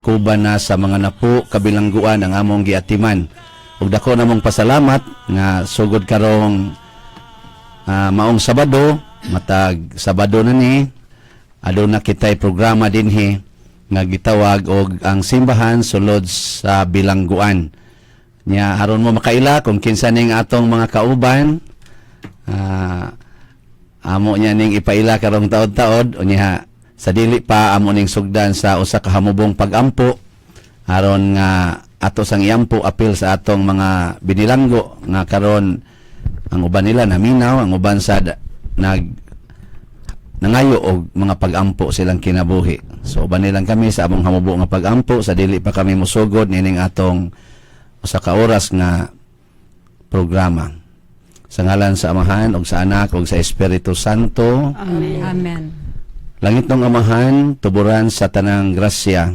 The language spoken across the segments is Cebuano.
Kuba na sa mga napo kabilangguan ang among giatiman. Ug dako namong pasalamat nga sugod karong maong Sabado, matag Sabado na ni, aduna kitay programa dinhi nga gitawag og Ang Simbahan Sulod sa Bilangguan. Nya aron mo makaila kung kinsa ning atong mga kauban, amo niya ning ipaila karong taod-taod. Unya sa dili pa, amo ning sugdan sa usa ka hamubong pagampo aron nga ato sang iampo apil sa atong mga binilanggo nga karon ang uban nila naminaw, ang uban sa nag nangayo og mga pagampo silang kinabuhi. So uban nilang kami sa among hamubo nga pagampo sa dili pa kami mosugod nining atong usa ka oras nga programa. Sa ngalan sa Amahan ug sa Anak ug sa Espiritu Santo. Amen. Amen. Langitnong Amahan, tuburan sa tanang grasya,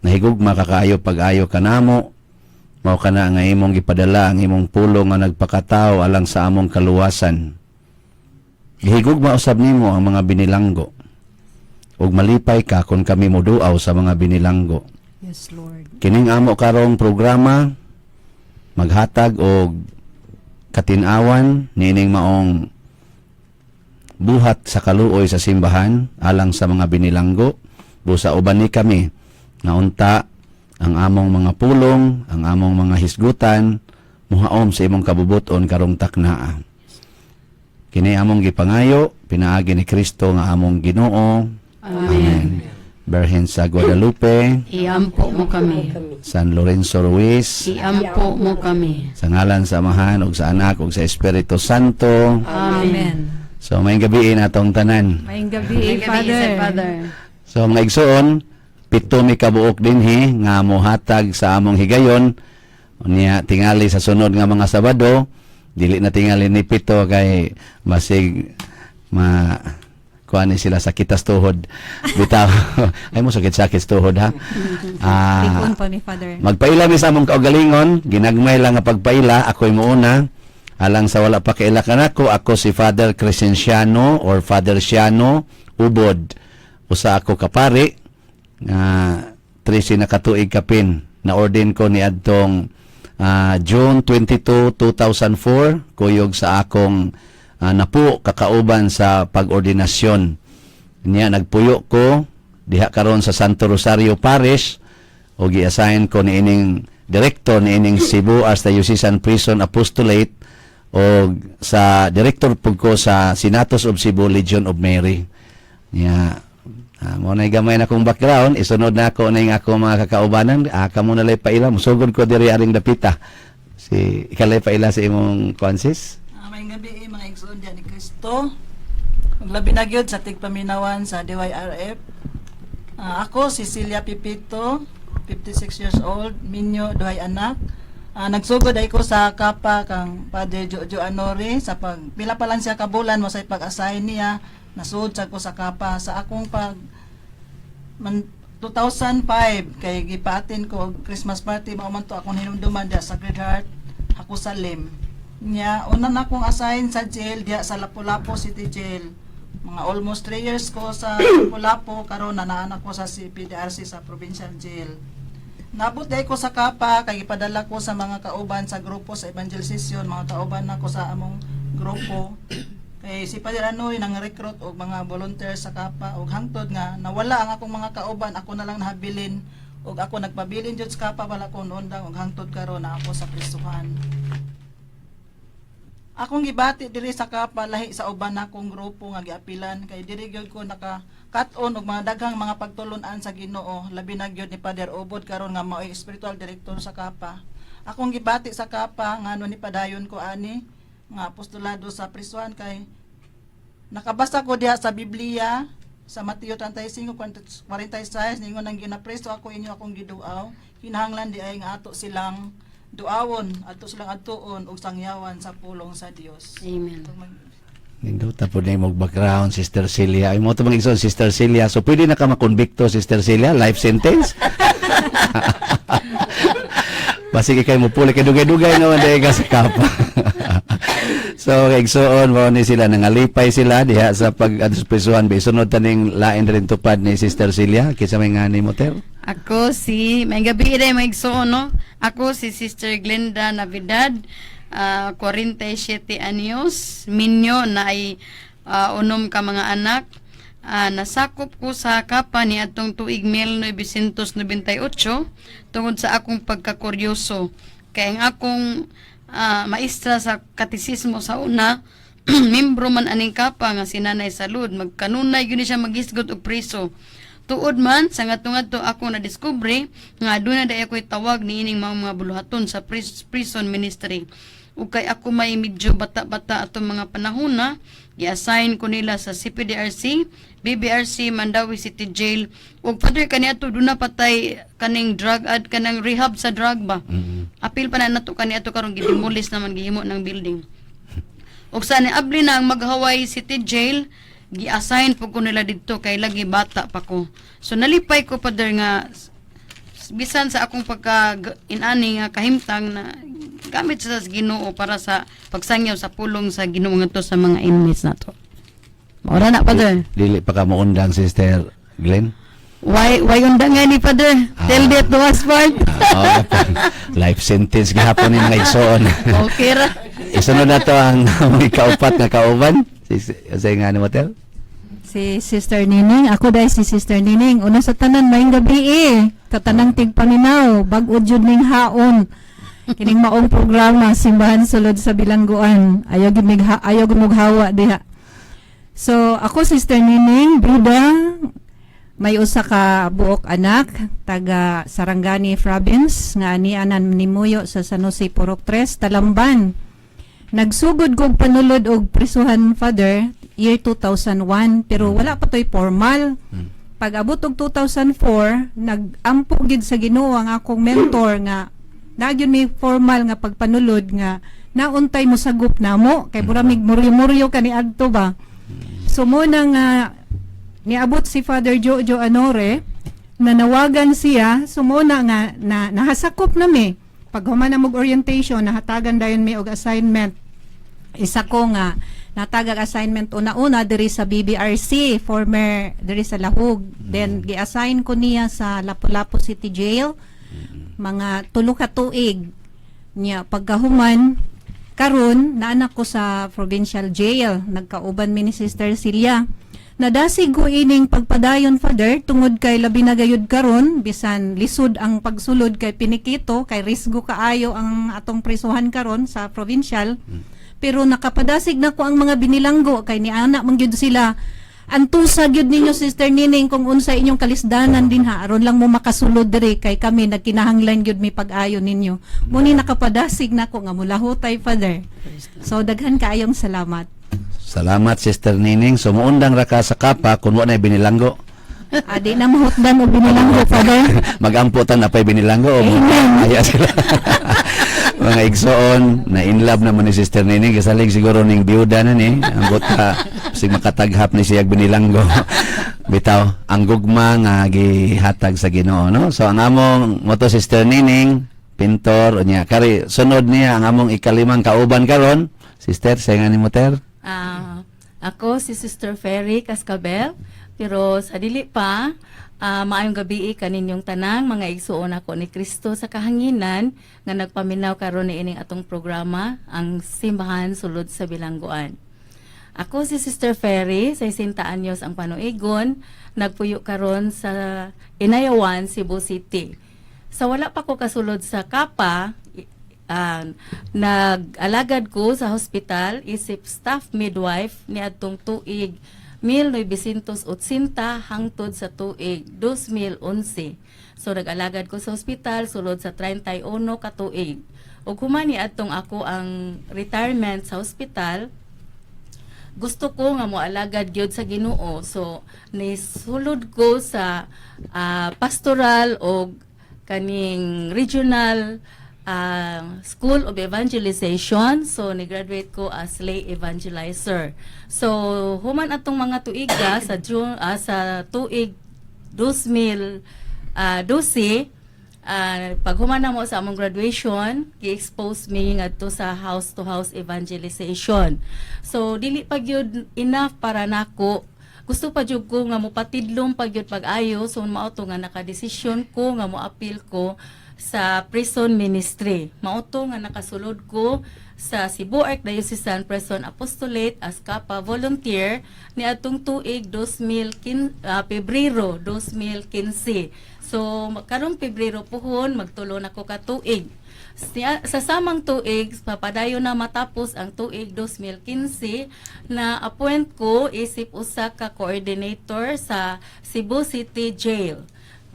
nahigugma kakaayo pag-ayo kanamo, mao kana nga imong gipadala ang imong Pulong nga nagpakatao alang sa among kaluwasan. Gihigugma usab nimo ang mga binilanggo. Ug malipay ka kung kami moduaw sa mga binilanggo. Yes, Lord. Kining amo karong programa maghatag og katin-awan niining maong buhat sa kaluoy sa simbahan alang sa mga binilanggo. Busa uban ni kami nga unta ang among mga pulong, ang among mga hisgutan muhaom sa imong kabubuton karong taknaa. Kini among gipangayo pinaagi ni Kristo nga among Ginoo. Amen. Berhen sa Guadalupe, Iampo mo kami. San Lorenzo Ruiz, Iampo mo kami. sa ngalan sa Amahan ug sa Anak ug sa Espiritu Santo. Amen. Amen. So maayong gabii natong tanan. Maayong gabi, Maayong gabi, Father. Sir Father. So mga igsoon, pito mi kabuok dinhi nga mohatag sa among higayon. Unya tingali sa sunod nga mga Sabado, dili na tingali ni pito kay masig ma kuan ni sila, sakit tas tuhod. Bitaw. Ay mo sakit-sakit sa tuhod ha. Likon pa ni Father. Magpaila mi sa among kaugalingon, ginagmay lang nga pagpaila, ako'y muuna. Alang sa wala pa kaila kanako, ako si Father Crescenciano or Father Ciano Ubod. Usa ako kapari nga 13 na katuig kapin. Na-ordain ko ni adtong June 22, 2004, kuyog sa akong napo kakauban sa pag-ordinasyon. Niya nagpuyo ko diha karon sa Santo Rosario Parish o gi-assign ko niining director niining Cebu Archdiocesan Prison Apostolate o sa director pud ko sa Senatus of Cebu Legion of Mary. Niya mo na gamay na akong background, isunod na ako ning ako mga kakaubanan. Kamo na lay paila, musugod ko diri aring dapita. Si ikalay paila sa imong kwansis. Maayong gabi eh, mga igsoon diyan ni Kristo. Ug labi na gyud sa tigpaminawan sa DYRF. Ako si Celia Pipito, 56 years old, minyo, duhay anak. Nagsugod ay ko sa kapa kang Padre Jojo Anore sa pag pila pa lang siya ka bulan mo sa pag-assign niya, nasud sa ko sa kapa sa akong pag man, 2005 kay gipaatin ko og Christmas party, mao man to akong hinumduman diha sa Sacred Heart Jakosalem. Nya una na akong assign sa jail diha sa Lapu-Lapu City Jail. Mga almost 3 years ko sa Lapu-Lapu, karon na naa ko sa CPDRC sa Provincial Jail. Nabot day ko sa kapa kay gipadala ko sa mga kauban sa grupo sa evangelisation, mga kauban nako sa among grupo. Kay si Padre Anoy nang recruit og mga volunteers sa kapa og hangtod nga nawala ang akong mga kauban, ako na lang nahabilin og ako nagpabilin jud sa kapa, wala ko noondang og hangtod karon na ako sa prisuhan. Akong gibati diri sa kapa lahi sa uban nakong grupo nga giapilan kay diri gyud ko naka kat-on og mga daghang mga pagtulun-an sa Ginoo, labi na gyud ni Father Ubod karon nga mao'y spiritual director sa kapa. Akong gibati sa kapa ngano ni padayon ko ani nga apostolado sa prisuhan kay nakabasa ko diha sa Biblia sa Mateo 35:46, ningon ang ginapreso ako inyo akong giduaw, kinahanglan di ay nga ato silang duawon, ato silang adtuon ug sangyawan sa pulong sa Dios. Amen. Nindota po na yung background, Sister Celia. Ay mo ito mga igsoon, Sister Celia. So, pwede na ka makonbikto, Sister Celia? Life sentence? Basig kay mo puli kay dugay-dugay naman dahil ka sa kapa. So, igsoon, mao ni sila, nangalipay sila diha sa pag ano, sa prisuhan. Ba, sunod taning lain rin tupad ni Sister Celia. Kinsa may nga ni mo, Ter? Ako si, maayong gabii diay, mga igsoon, no? Ako si Sister Glenda Navidad, 47 anyos, minyo na ay unom ka mga anak. Nasakop ko sa kapa ni atong tuig 1998 tungod sa akong pagkakuryoso. Kay ang akong maestra sa katisismo sa una, membro man aning kapa nga si Nanay Salud, magkanunay gyud ni siya magisgot og priso. Tuod man sa ngadto-ngadto ako na diskubre nga aduna diay ako'y tawag niining mga buluhaton sa prison ministry. Ug kay ako may medyo bata-bata atong mga panahon na, gi-assign ko nila sa CPDRC, BBRC, Mandaue City Jail. Ug Father, kaniadto duna patay kaning drug ad kanang rehab sa drug ba. Apil pa na nato kaniadto, karon gidemolish naman, gihimo ng building. Ug sa niabli na ang Maghaway City Jail, gi-assign po ko nila didto kay lagi bata pa ko. So nalipay ko, Father, nga bisan sa akong pagka inani nga kahimtang na gamit sa Ginoo para sa pagsangyaw sa pulong sa Ginoo ngadto sa mga inmates nato. Maura na, Father. Dili pa ka moundang, Sister Glenn? Why undang nga ni, Father? Till death do us part. Oh, life sentence gihapon ni, mga igsoon. Okay ra. Isunod na to ang among ikaupat nga kauban. Si sa nga ni Motel. Si Sister Nining, ako diay si Sister Nining. Una sa tanan, maayong gabii. Katanang tigpaminaw, bag-o jud ning haon. Kining maong programa, Simbahan Sulod sa Bilangguan. Ayaw gid hawa diha. So, ako Sister Nining, Brida, may usa ka buok anak, taga Sarangani Province, nga ani anan nimuyo sa San Jose Purok 3, Talamban. Nagsugod kog panulod og prisuhan, Father, year 2001, pero wala pa to'y formal. Pag abot og 2004, nagampo gid sa Ginoo ang akong mentor nga nagyun may formal nga pagpanulod nga nauntay mo sagup namo kay buramig muryo-muryo kani adto ba. So mo na nga niabot si Father Jojo Anore, nanawagan siya, so mo na nga na, nahasakop na mi. Pag human na mag orientation, nahatagan dayon mi og assignment. Isa ko nga natagag assignment una-una diri sa BBRC, former diri sa Lahug. Then gi-assign ko niya sa Lapu-Lapu City Jail mga 3 ka tuig niya. Pagkahuman, karon naanak ko sa provincial jail, nagkauban mi ni Sister Celia. Nadasig ko ining pagpadayon, Father, tungod kay labi na gayud karon bisan lisod ang pagsulod kay pinikito, kay risgo kaayo ang atong prisuhan karon sa provincial, pero nakapadasig na ko ang mga binilanggo kay niana man gyud sila. Antusa gyud ninyo, Sister Nining, kung unsa inyong kalisdanan din ha aron lang mo makasulod diri kay kami nagkinahanglan gyud mi pag-ayo ninyo. Mo ni nakapadasig nako nga mulahutay, Father. So daghan kaayong salamat. Salamat, Sister Nining. So muundang ra ka sa kapa kung wa na binilanggo. Adi na mahutdan og binilanggo, Father. Magampo tan apay binilanggo o Amen. aya sila. Mga igsoon, na in love naman ni Sister Nining, kasalig siguro ning biyuda na ni. Ambot ka sig makataghap ni siyag binilanggo. Bitaw, ang gugma nga gihatag sa Ginoo, no? So ang among moto, Sister Nining, pintor unya. Kari sunod niya ang among ikalimang kauban karon. Sister, sa nga ni Moter? Ako si Sister Ferry Cascabel, pero sa dili pa, maayong gabi kaninyong tanang mga igsuon ako ni Kristo sa kahanginan nga nagpaminaw karon ni ining atong programa, ang Simbahan Sulod sa Bilangguan. Ako si Sister Ferry, 60 anyos ang panuigon, nagpuyo karon sa Inayawan, Cebu City. Sa wala pa ko kasulod sa kapa, nag-alagad ko sa hospital isip staff midwife niadtong tuig 1980 hangtod sa tuig 2011. So nag-alagad ko sa hospital sulod sa 31 ka tuig. Ug human niadtong ako ang retirement sa hospital, gusto ko nga moalagad gyud sa Ginoo. So nisulod ko sa pastoral og kaning regional School of Evangelization. So ni-graduate ko as lay evangelizer. So human atong mga tuiga sa June, sa tuig 2012, pag human na mo sa among graduation, gi-expose mi ngadto sa house to house evangelization. So dili pa gyud enough para nako. Gusto pa jud ko nga mopatidlom pa gyud pag-ayo, so mao to nga nakadesisyon ko nga moapil ko sa prison ministry. Mao to nga nakasulod ko sa Cebu Archdiocesan Prison Apostolate as KAPA volunteer niadtong tuig 2015, Pebrero 2015. So karong Pebrero puhon magtulo na ko ka tuig. Sa samang tuig, papadayon na matapos ang tuig 2015, na appoint ko isip usa ka coordinator sa Cebu City Jail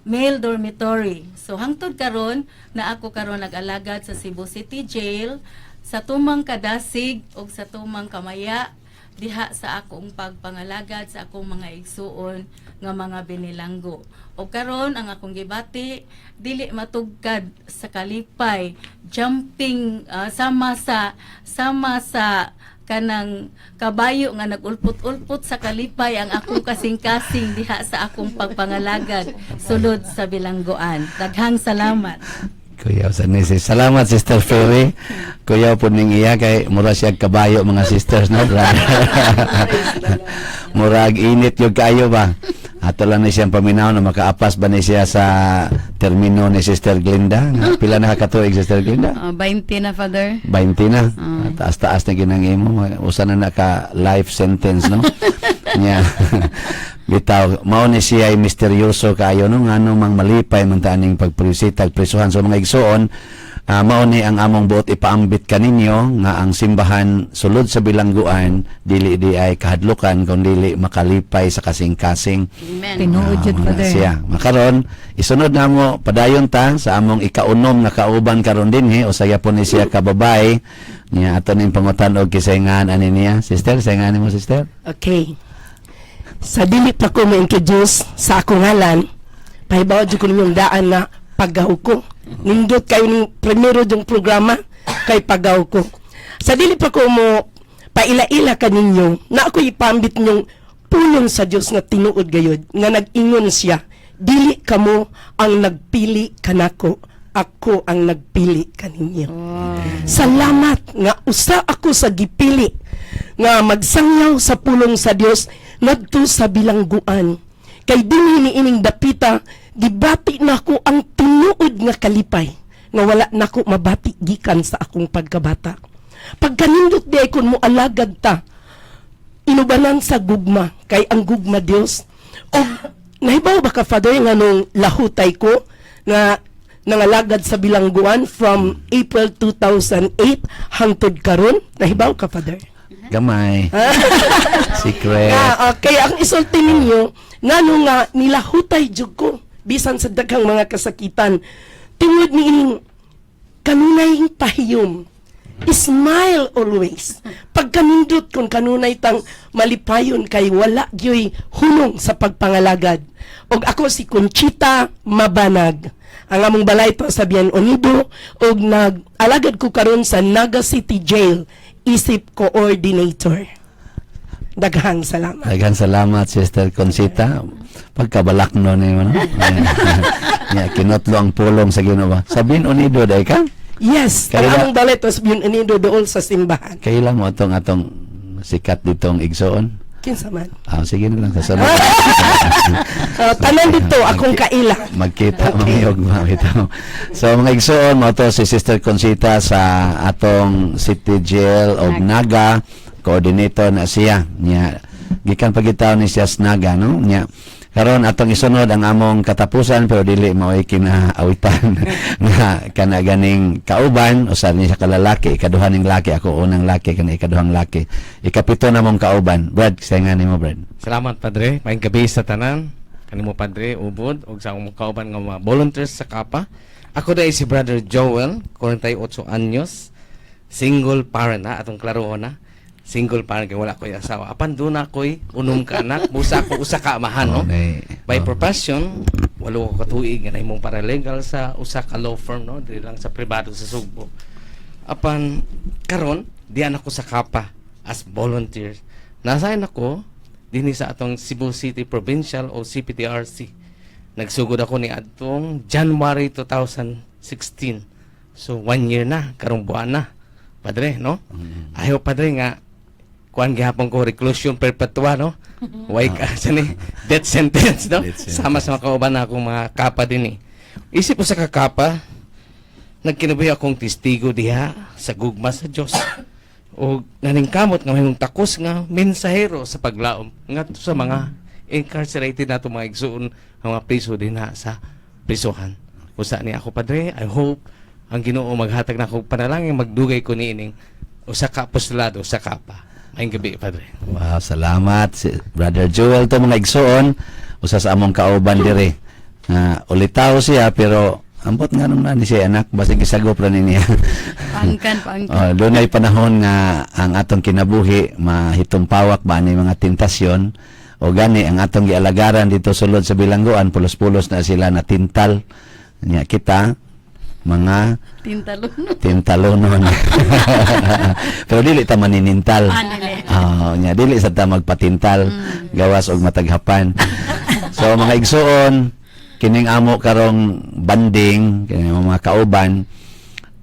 male dormitory. So hangtod karon na ako karon nag-alagad sa Cebu City Jail sa tumang kadasig ug sa tumang kamaya diha sa akong pagpangalagad sa akong mga igsuon nga mga binilanggo. O karon ang akong gibati dili matugkad sa kalipay, jumping sama sa kanang kabayo nga nagulpot-ulpot sa kalipay ang akong kasing-kasing diha sa akong pagpangalagad sulod sa bilangguan. Daghang salamat. Kuyaw sa nisi. Salamat, Sister Ferry. Kuyaw po ning iya kay mura siya kabayo, mga sisters, no, brother? Murag init yung kayo ba? Ato lang ni siyang paminaw na makaapas ba ni siya sa termino ni Sister Glinda? Nga, pila na katuig, Sister Glinda? 20 na, Father. 20 na. Taas-taas na ginang imo. Usa na na ka life sentence, no? Nya. Bitaw, mao ni siya ay misteryoso kayo, no? Ngano mang malipay man ta aning pagpresitag prisuhan sa mga igsuon. Mao ni ang among buot ipaambit kaninyo nga ang simbahan sulod sa bilangguan dili di ay kahadlukan kun dili makalipay sa kasing-kasing. Amen. Tinuod jud, Mga Father. siya. Makaron, isunod na mo padayon ta sa among ikaunom nga kauban karon dinhi, usaya po ni siya kababay. Nya ato ning pangutan og kisayngan ani niya. Sister, sayngan nimo, sister. Okay. Sa dili pa ko ma-introduce sa akong ngalan, pahibaw jud ko ninyong daan na paggaw ko. Nindot kayo ning primero yung programa kay paggaw ko. Sa dili pa ko mo paila-ila kaninyo, na ako ipambit ninyong pulong sa Dios nga tinuod gayod, nga nag-ingon siya, "Dili kamo ang nagpili kanako, ako ang nagpili kaninyo." Salamat nga usa ako sa gipili nga magsangyaw sa pulong sa Dios ngadto sa bilangguan. Kay dinhi ni ining dapita gibati nako ang tinuod nga kalipay nga wala nako mabati gikan sa akong pagkabata. Pagkanindot di ay kun mo alagad ta inubanan sa gugma, kay ang gugma Dios. Og nahibaw ba ka, Father, nga nung lahutay ko nga nangalagad sa bilangguan from April 2008 hangtod karon? Nahibaw ka, Father? Gamay. Secret. Nga, kaya ang isulti ninyo ngano nga nilahutay jud ko bisan sa daghang mga kasakitan tungod niining kanunay pahiyom. Smile always. Pagkanindot kung kanunay tang malipayon kay wala gyoy hunong sa pagpangalagad. Og ako si Conchita Mabanag. Ang among balay pa sa Bien Unido og nag-alagad ko karon sa Naga City Jail isip coordinator. Daghang salamat. Daghang salamat, Sister Conchita. Pagkabalak no ni mo, no? Nya kinotlo ang pulong sa Ginoo ba. Sa Bien Unido day ka? Yes, ang among balay to sa Bien Unido dool sa simbahan. Kailan mo atong atong sikat ditong igsoon? Kinsa man. Ah, sige na lang sa sunod. Tanan dito akong kaila. Magkita okay. Mga ito. So mga igsoon mo to si Sister Conchita sa atong City Jail of Naga, coordinator na siya. Nya gikan pagitaw ni siya sa Naga, no? Nya karon atong isunod ang among katapusan, pero dili mao'y kinaawitan nga kana ganing kauban usa ni siya kalalaki, ikaduha ning laki, ako unang laki, kana ikaduhang laki, ikapito na mong kauban. Brad, sayngan nimo, Brad. Salamat, Padre. Maayong gabi sa tanan. Kanimo, Padre Ubod, ug sa akong kauban nga mga volunteers sa KAPA. Ako dahil si Brother Joel, 48 anyos, single parent ha, atong klarohon na. Single parent kay wala ko'y asawa. Apan duna ko'y unom ka anak, busa ko usa ka amahan, no? Oh, By oh. profession, walo ko katuig nga nahimong paralegal sa usa ka law firm, no, diri lang sa pribado sa Sugbo. Apan karon diyan ako sa KAPA as volunteer. Nasayan ako dinhi sa atong Cebu City Provincial o CPTRC. Nagsugod ako ni adtong January 2016. So one year na karong buwan na. Padre, no? Ayaw, Padre, nga Kuan gihapon ko, reclusion perpetua, no? Way ka sa ni death sentence, no? Death sentence. Sama sa mga kauban na akong mga kapa din eh. Isip ko sa kakapa, nagkinabuhi akong testigo diha sa gugma sa Dios. O naningkamot nga mahimong takos nga mensahero sa paglaom ngadto sa mga incarcerated nato, mga igsuon, ang mga priso dinha sa prisuhan. Usa ni ako, padre, I hope ang Ginoo maghatag na akong panalangin magdugay ko niining usa ka apostolado sa kapa. Maayong gabi, padre. Wow, salamat si Brother Joel to, mga igsoon, usa sa among kauban diri. Nga ulitaw siya pero ambot nga nung nani siya anak, basig isagop ra ni niya. Paangkan, paangkan. Oh, dunay panahon nga ang atong kinabuhi mahitumpawak ba ni mga tentasyon, o gani ang atong gialagaran dito sulod sa bilangguan, pulos-pulos na sila na tintal nya, kita mga Tintalon. Tintalonon. Pero dili ta maninintal. Ah, dili. Oh, nya dili sa ta magpatintal gawas og mataghapan. So mga igsuon, kining amo karong banding, kining mga kauban,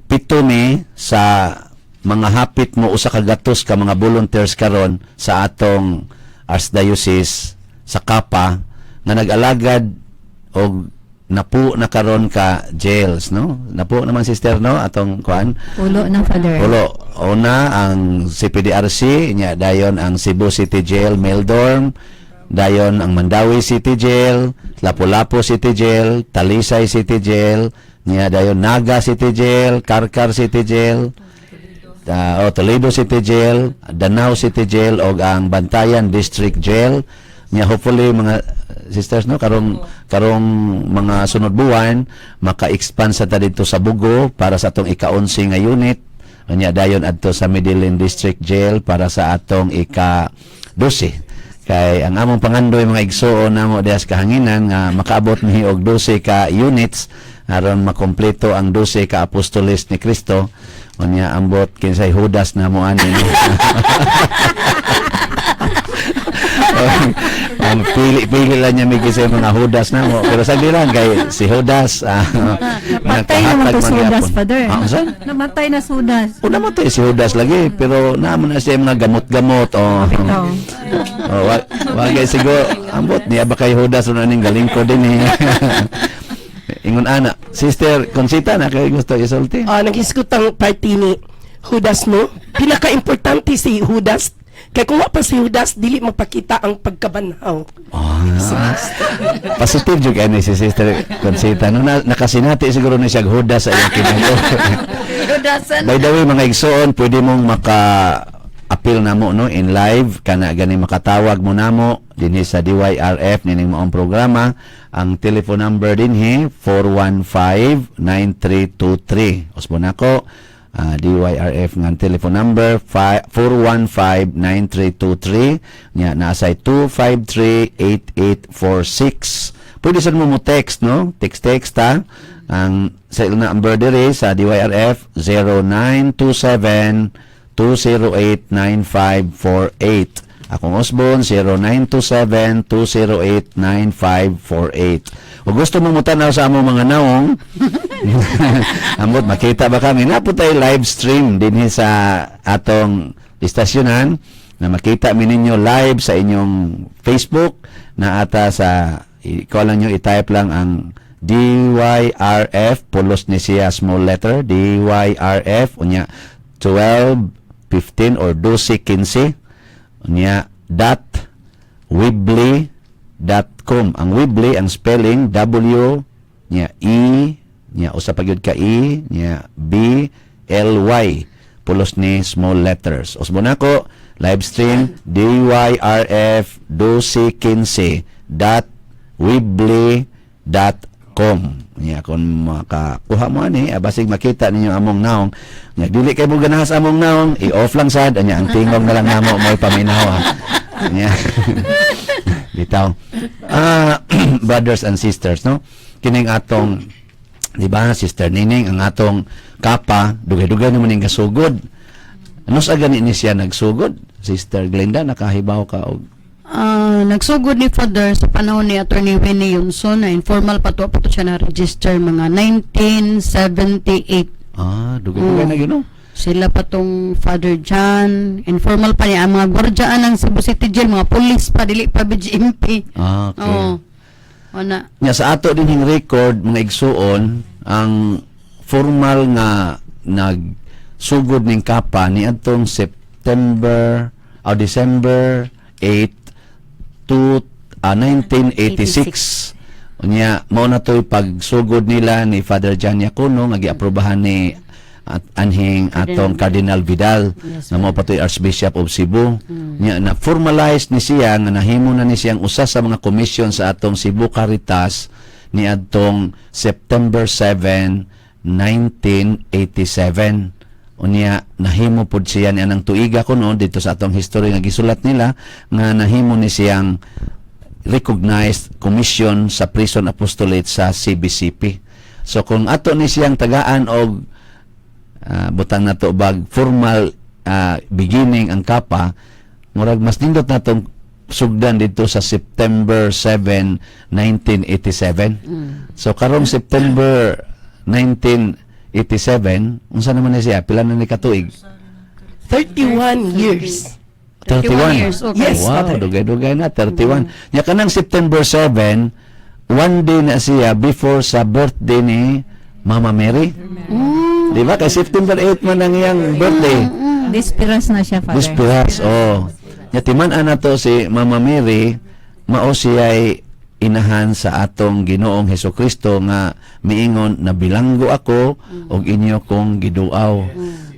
7 ni sa mga hapit mo 100 ka mga volunteers karon sa atong archdiocese sa Kapa nga nag-alagad og napu na karon ka jails, no? Napu naman, sister, no, atong kuan? Pulo na, Father. Pulo. Una ang CPDRC nya, dayon ang Cebu City Jail Male Dorm, dayon ang Mandaue City Jail, Lapu-Lapu City Jail, Talisay City Jail nya, dayon Naga City Jail, Carcar City Jail, oh, Toledo City Jail, Danao City Jail og ang Bantayan District Jail. Nya hopefully, mga sisters, no, karong karong mga sunod buwan maka-expand sa ta dito sa Bugo para sa atong ika-11 nga unit. Nya dayon adto sa Medellin District Jail para sa atong ika-12. Kay ang among pangandoy, mga igsuon namo diha sa kahanginan, nga makaabot ni og 12 ka units aron makompleto ang 12 ka apostoles ni Kristo. Unya ambot kinsay Judas na mo ani, no? Ang pili-pili lang niya may kisay mga Judas na mo. Pero sa lang kay si Judas Namatay naman to nakahatag si man Judas, gyapon. Father. Ah, unsa? Namatay na si Judas. O namatay si Judas lagi, pero naman na siya mga gamot-gamot. Oh. Bitaw. Oh, wa kay siguro ambot niya ba kay Judas ron aning galing ko din eh. Ingon ana, Sister Conchita, na kay gusto isulti. Ah, naghisgot ang party ni Judas, no? Pinaka-importante si Judas. Kay kung wa pa si Judas, dili mapakita ang pagkabanhaw. Ah, positive jud kay ni si Sister Conchita. No, na, nakasinati siguro ni siya og Judas sa iyang kinabuhi. Judasan. By the way, mga igsoon, pwede mong maka appeal namo, no, in live kana gani makatawag mo namo dinhi sa DYRF nining maong programa. Ang telephone number dinhi 415-9323. Usbon nako, DYRF nga telephone number 415-9323. Nya naasay 253-8846. Pwede sad mo mo text, no? Text text ta. Ang cell number diri sa DYRF 0927 208 9548. Akong Osbon 0927 208 9548. Kung gusto mo mutanaw sa among mga naong, ambot makita ba kami na po tayo live stream dinhi sa atong istasyonan na makita mi ninyo live sa inyong Facebook na ata sa ikaw lang nyo i-type lang ang DYRF, pulos ni siya small letter DYRF, unya 12 15 or 12 15, unya .weebly.com. Ang Weebly, ang spelling W nya E nya usa pa gyud ka E nya B L Y, pulos ni small letters. Usbon nako, live stream DYRF 1215.weebly.com. Nya kung makakuha mo ani, basig makita ninyo among naong. Nya dili kay mo ganahan sa among naong, i-off lang sad anya, ang tingog na lang namo mo'y paminaw. Ah. Nya bitaw. Ah, brothers and sisters, no? Kining atong, di ba, Sister Nining, ang atong kapa, dugay-dugay naman ning gasugod. Ano sa gani ni siya nagsugod? Sister Glenda, nakahibaw ka og Ah, nagsugod ni Father sa panahon ni Attorney Winnie Yunson na informal pa to siya na register mga 1978. Ah, dugay-dugay na gyud, no? Sila pa tong Father John, informal pa niya ang mga gwardiya ng Cebu City Jail, mga pulis pa, dili pa BGMP. Ah, okay. Oo. Ana. Nya sa ato din hing record, mga igsuon, ang formal nga nagsugod ning kapa ni adtong September o December 8 to 1986. Unya mao na to'y pagsugod nila ni Father John Yacuno nga giaprobahan ni at anhing atong Cardinal Vidal Yes, nga mao pa to'y Archbishop of Cebu. Nya na formalize ni siya nga nahimo na ni siyang usa sa mga commission sa atong Cebu Caritas ni adtong September 7, 1987. Unya nahimo pud siya ni anang tuiga kuno dito sa atong history nga gisulat nila nga nahimo ni siyang recognized commission sa Prison Apostolate sa CBCP. So kung ato ni siyang tagaan og butang nato bag formal beginning ang kapa, murag mas nindot natong sugdan dito sa September 7, 1987. So karong September 1987, unsa naman ni siya? Pila na ni katuig? 31 years. 31 years, okay. Yes, Wow, Father. dugay-dugay na, 31. Nya kanang September 7, one day na siya before sa birthday ni Mama Mary. Di ba? Kay September 8 man ang iyang birthday. Dispiras na siya, Father. Dispiras, oh. Nya timan-an na to si Mama Mary, mao siya'y inahan sa atong Ginoong Hesukristo nga miingon na bilanggo ako og inyo kong giduaw.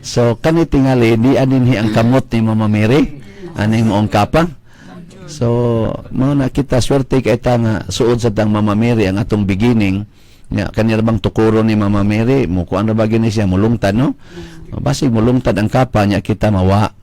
So kani tingali di adinhi ang kamot ni Mama Mary aning moong kapa. So mao na kita, swerte kay ta nga suod sa tang Mama Mary ang atong beginning. Nga kani ra bang tukuro ni Mama Mary mo kuan ra ba gini siya mulungtad, no? Basig mulungtad ang kapa nya kita mawa.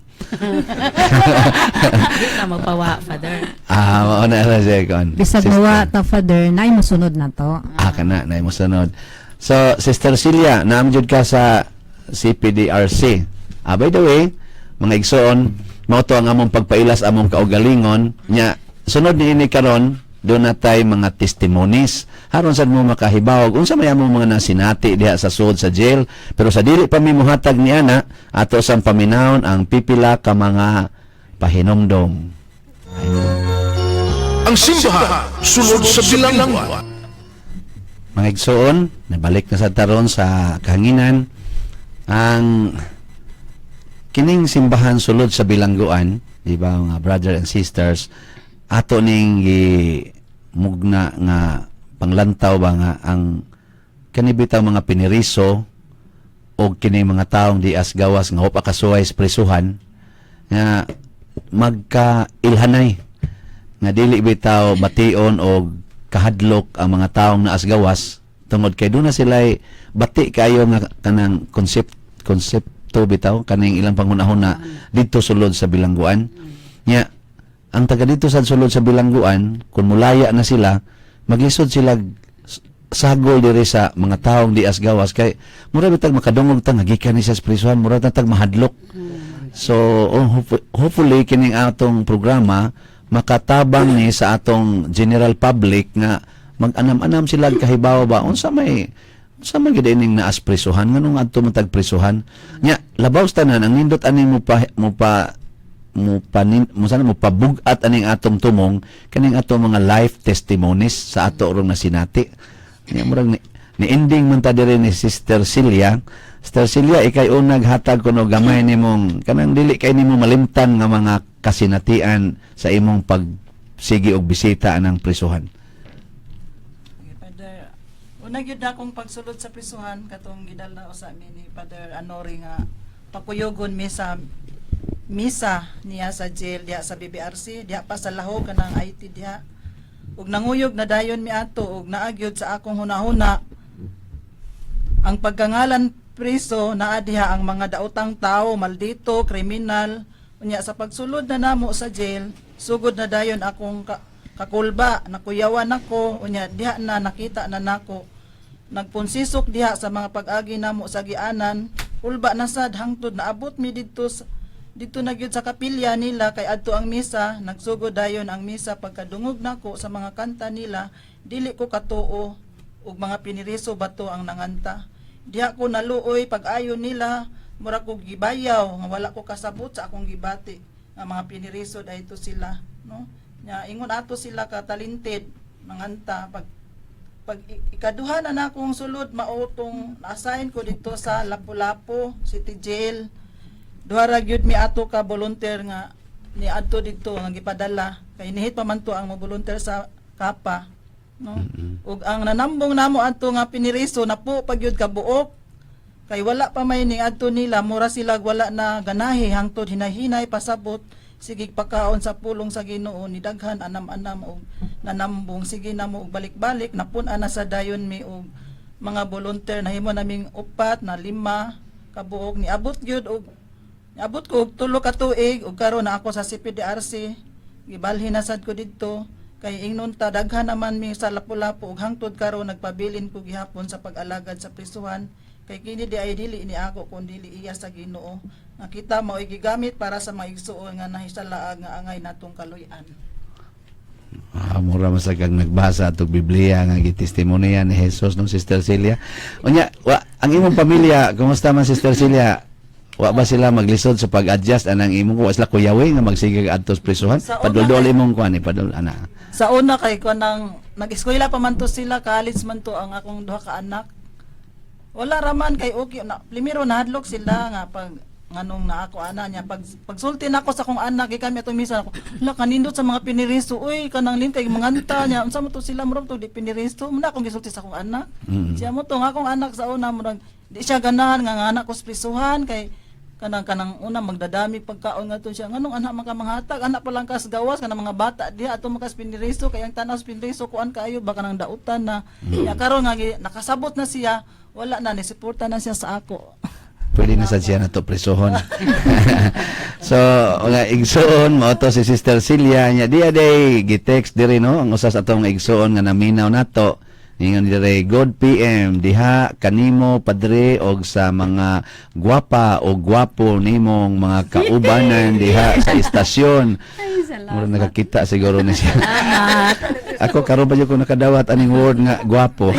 Di na magpawa, Father. Ah, mao na ra siya kon. Bisag Sister. mawa ta, Father, naay mosunod na to. Ah, kana na mo sunod. So, Sister Celia, naam jud ka sa CPDRC. Ah, by the way, mga igsoon, mao to ang among pagpailas among kaugalingon nya sunod ni ini karon doon na tay mga testimonies haron sad mo makahibawog unsa may among mga nasinati diha sa sud sa jail, pero sa dili pa mi mohatag ni ana, ato sang paminawon ang pipila ka mga pahinomdom. Ang simbahan, sulod sa bilangguan. Mga igsoon, nabalik na sa taron sa kahanginan. Ang kining simbahan sulod sa bilangguan, di ba, mga brother and sisters, ato ning mugna nga panglantaw ba nga ang kani bitaw mga piniriso o kini mga taong di as gawas nga wa pa kasuway sa prisuhan nga magkailhanay nga dili bitaw bation o kahadlok ang mga taong naas gawas tungod kay duna sila bati kayo nga kanang konsepto bitaw kaning ilang pangunahuna didto sulod sa bilangguan. Nya ang taga dito sa sulod sa bilangguan, kung mulaya na sila, maglisod sila sagol diri sa mga taong di as gawas kay mura bitag makadungog ta nga gikan ni sa prisuhan, mura ta tag mahadlok. So oh, hopefully kining atong programa makatabang ni sa atong general public nga mag-anam-anam sila kahibaw ba unsa may gid ining naas prisuhan, nganong adto man tag prisuhan. Nya labaw sa tanan, ang nindot aning mo pa mo panin mo sana mo pabugat aning atong tumong kaning atong mga life testimonies sa ato rong nasinati. Nya murag ni ending man ta diri ni Sister Celia. Sister Celia, ikay unag hatag kuno gamay nimong kanang dili kay nimo malimtan nga mga kasinatian sa imong pagsigi og bisita anang prisuhan. Okay, Father. Una gyud na akong pagsulod sa prisuhan katong gidala usa mi ni Father Anori nga pakuyogon mi sa misa niya sa jail diha sa BBRC diha pa sa Lahog, kanang IT diha, ug nanguyog na dayon mi ato ug naagyod sa akong hunahuna ang pagkangalan priso. Naa diha ang mga daotang tao, maldito, kriminal. Unya sa pagsulod na namo sa jail, sugod na dayon akong kakulba, nakuyawan ako. Unya diha na nakita na nako nagpunsisok diha sa mga pag-agi namo sa gianan, kulba na sad hangtod naabot mi didto na gyud sa kapilya nila kay adto ang misa. Nagsugod dayon ang misa. Pagkadungog nako sa mga kanta nila, dili ko katuo ug mga piniriso bato ang nanganta. Diha ko naluoy pag-ayo nila. Mura ko gibayaw nga wala ko kasabot sa akong gibati nga mga piniriso dahito sila, no? Nya ingon ato sila ka talented manganta. Pag ikaduha na na akong sulod, mao tong na-assign ko dito sa Lapu-Lapu City Jail. Duha ra gyud mi ato ka volunteer nga ni adto didto nga gipadala kay nihit pa man to ang mo volunteer sa Kapa, no? Ug ang nanambong namo adto nga piniriso na po pag gyud ka buok kay wala pa may ni adto nila, mura sila wala na ganahi hangtod hinahinay pasabot, sige pakaon sa pulong sa Ginoo, ni daghan anam-anam og nanambong. Sige namo og balik-balik, napun-an na sa dayon mi og mga volunteer, nahimo naming upat na lima kabuok. Niabot gyud og niabot ko og 3 ka tuig ug karon na ako sa CPDRC. Gibalhin na sad ko didto kay ingnon ta daghan naman mi sa Lapu-Lapu, ug hangtod karon nagpabilin ko gihapon sa pag-alagad sa prisuhan kay kini di ay dili ni ako kun dili iya sa Ginoo nga kita mao'y gigamit para sa mga igsuon nga nahisalaag nga angay natong kaluy-an. Ah, mura man sa kag nagbasa atong Biblia nga gitestimonya ni Jesus, no, Sister Celia. Unya, wa ang imong pamilya, kumusta man, Sister Celia? Wa ba sila maglisod sa pag-adjust anang imong, wa sila kuyawi nga magsigag adto sa prisuhan? Sa una Padulduol imong kuan eh, padul ana. Sa una kay ko nang nag-eskwela pa man to sila, college man to ang akong duha ka anak. Wala raman kay okay na. Primero nahadlok sila nga pag nganong na ako ana niya, pag pagsulti nako sa akong anak, gikan mi atong misa ako, "Hala, kanindot sa mga piniriso, uy, kanang lintay manganta niya, unsa mo to sila, murag to di piniriso." Muna akong gisulti sa akong anak. Siya mo to nga akong anak sa una, murag di siya ganahan nga nga anak ko sa prisuhan kay kanang una magdadami pagkaon nga to siya, nganong anak man ka manghatag, anak pa lang kas gawas kanang mga bata diha ato makas piniriso kay ang tanaw sa piniriso kuan kaayo ba, kanang dautan na. Ya karon nga nakasabot na siya, wala na ni suporta na siya sa ako. Pwede na sad siya na to presohon. So, mga igsoon, mao to si Sister Celia nya diya day gi-text diri, no, ang usa sa atong igsoon nga naminaw nato. Ningon dire, "Good PM diha kanimo, padre, og sa mga gwapa o gwapo nimong mga kaubanan diha sa istasyon." Ay, salamat. Mura nakakita siguro ni siya. Ako karon pa jud ko nakadawat aning word nga gwapo.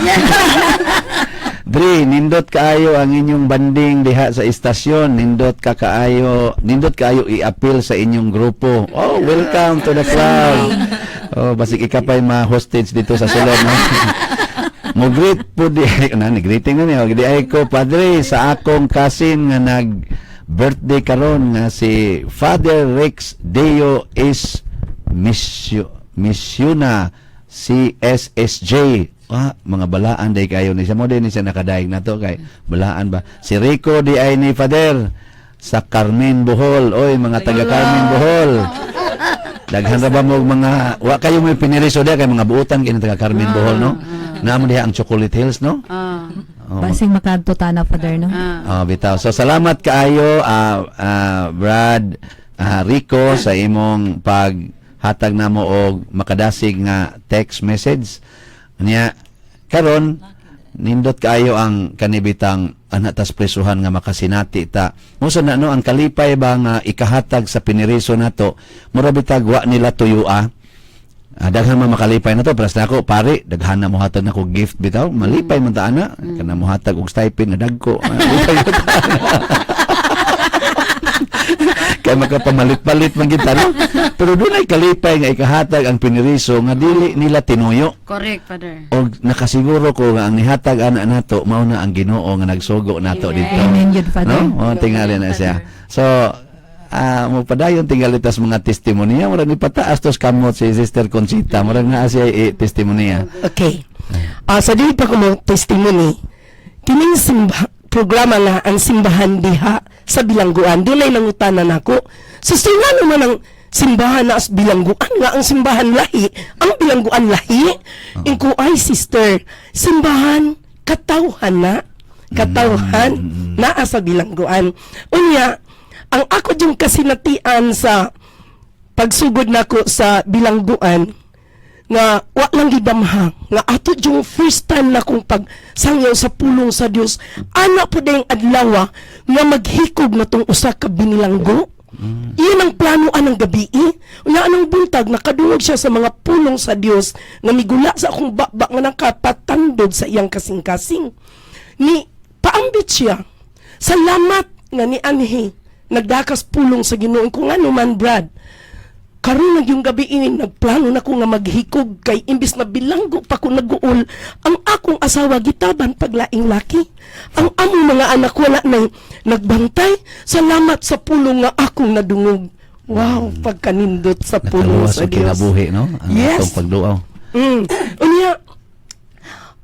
"Dre, nindot kaayo ang inyong banding diha sa istasyon. Nindot ka kaayo, nindot kaayo i-appeal sa inyong grupo." Oh, welcome to the club. Oh, basig ikapay ma-hostage dito sa sulod, no? "Mo greet po di na ni greeting na niya. Di ay ko, padre, sa akong cousin nga nag birthday karon nga si Father Rex Deo is Misyuna CSSJ." Ah, mga balaan day kayo ni siya mo din ni siya nakadaig na to kay balaan ba. Si Rico di ay ni Father sa Carmen, Bohol. Oy, mga taga Carmen, Bohol. Daghan ra ba mo mga wa kayo may piniriso diha kay mga buutan kini taga Carmen, Bohol, no? Naamo diha ang Chocolate Hills, no? Ah. Oh, Basing makadto ta na, Father, no? Ah. Oh, bitaw. So salamat kaayo, Brad Rico, sa imong paghatag namo og makadasig nga text message. Nya karon nindot kaayo ang kanibitang anak tas presuhan nga makasinati ta. Musa na, no, ang kalipay ba nga ikahatag sa piniriso nato, mura bitag wa nila tuyua. Ah, daghan man makalipay na to, para sa ako pare, daghan na mohatag nako gift bitaw, malipay man ta ana, kana mohatag og stipend nga dagko. Ah, lipay man ta ana. Kay makapamalit-palit man kita, no? Pero dunay kalipay nga ikahatag ang piniriso nga dili nila tinuyo. Correct, Father. Og nakasiguro ko nga ang nihatag ana nato mao na ang Ginoo nga nagsugo nato Amen. dito. Amen yun, Father. No? Oh, tingali na siya. So, mo padayon tingali tas mga testimonya, murag ni pataas tos kamot si Sister Conchita, murag naa siya testimonya. Okay. Ah, sa dili pa ko mo testimony, kining programa nga ang simbahan diha sa bilangguan, dunay nangutana nako. "Sister, ngano man ang simbahan na as bilangguan nga ang simbahan lahi, ang bilangguan lahi?" Ingko, "Ay sister, simbahan katawhan na, katawhan naa sa bilangguan." Unya, ang ako yung kasinatian sa pagsugod nako sa bilangguan nga wa lang gidamha nga ato yung first time na kong pagsangyaw sa pulong sa Dios, ana po dayong adlaw nga maghikog na tong usa ka binilanggo. Iyon ang plano anang gabi. Unya anang buntag nakadungog siya sa mga pulong sa Dios nga migula sa akong baba nga nakapatandog sa iyang kasing-kasing. Ni paambit siya. Salamat. nga ni anhi nagdakas pulong sa Ginoo ko. Ngano man, Brad, karon na yung gabi ini nagplano na ko nga maghikog kay imbis na bilanggo pa ko naguol, ang akong asawa gitaban paglaing laki, ang among mga anak wala na nagbantay. Salamat sa pulong nga akong nadungog. Wow, pagkanindot sa pulong Nakaluwas sa og Dios. kinabuhi, no? Ang atong pagduaw. Unya,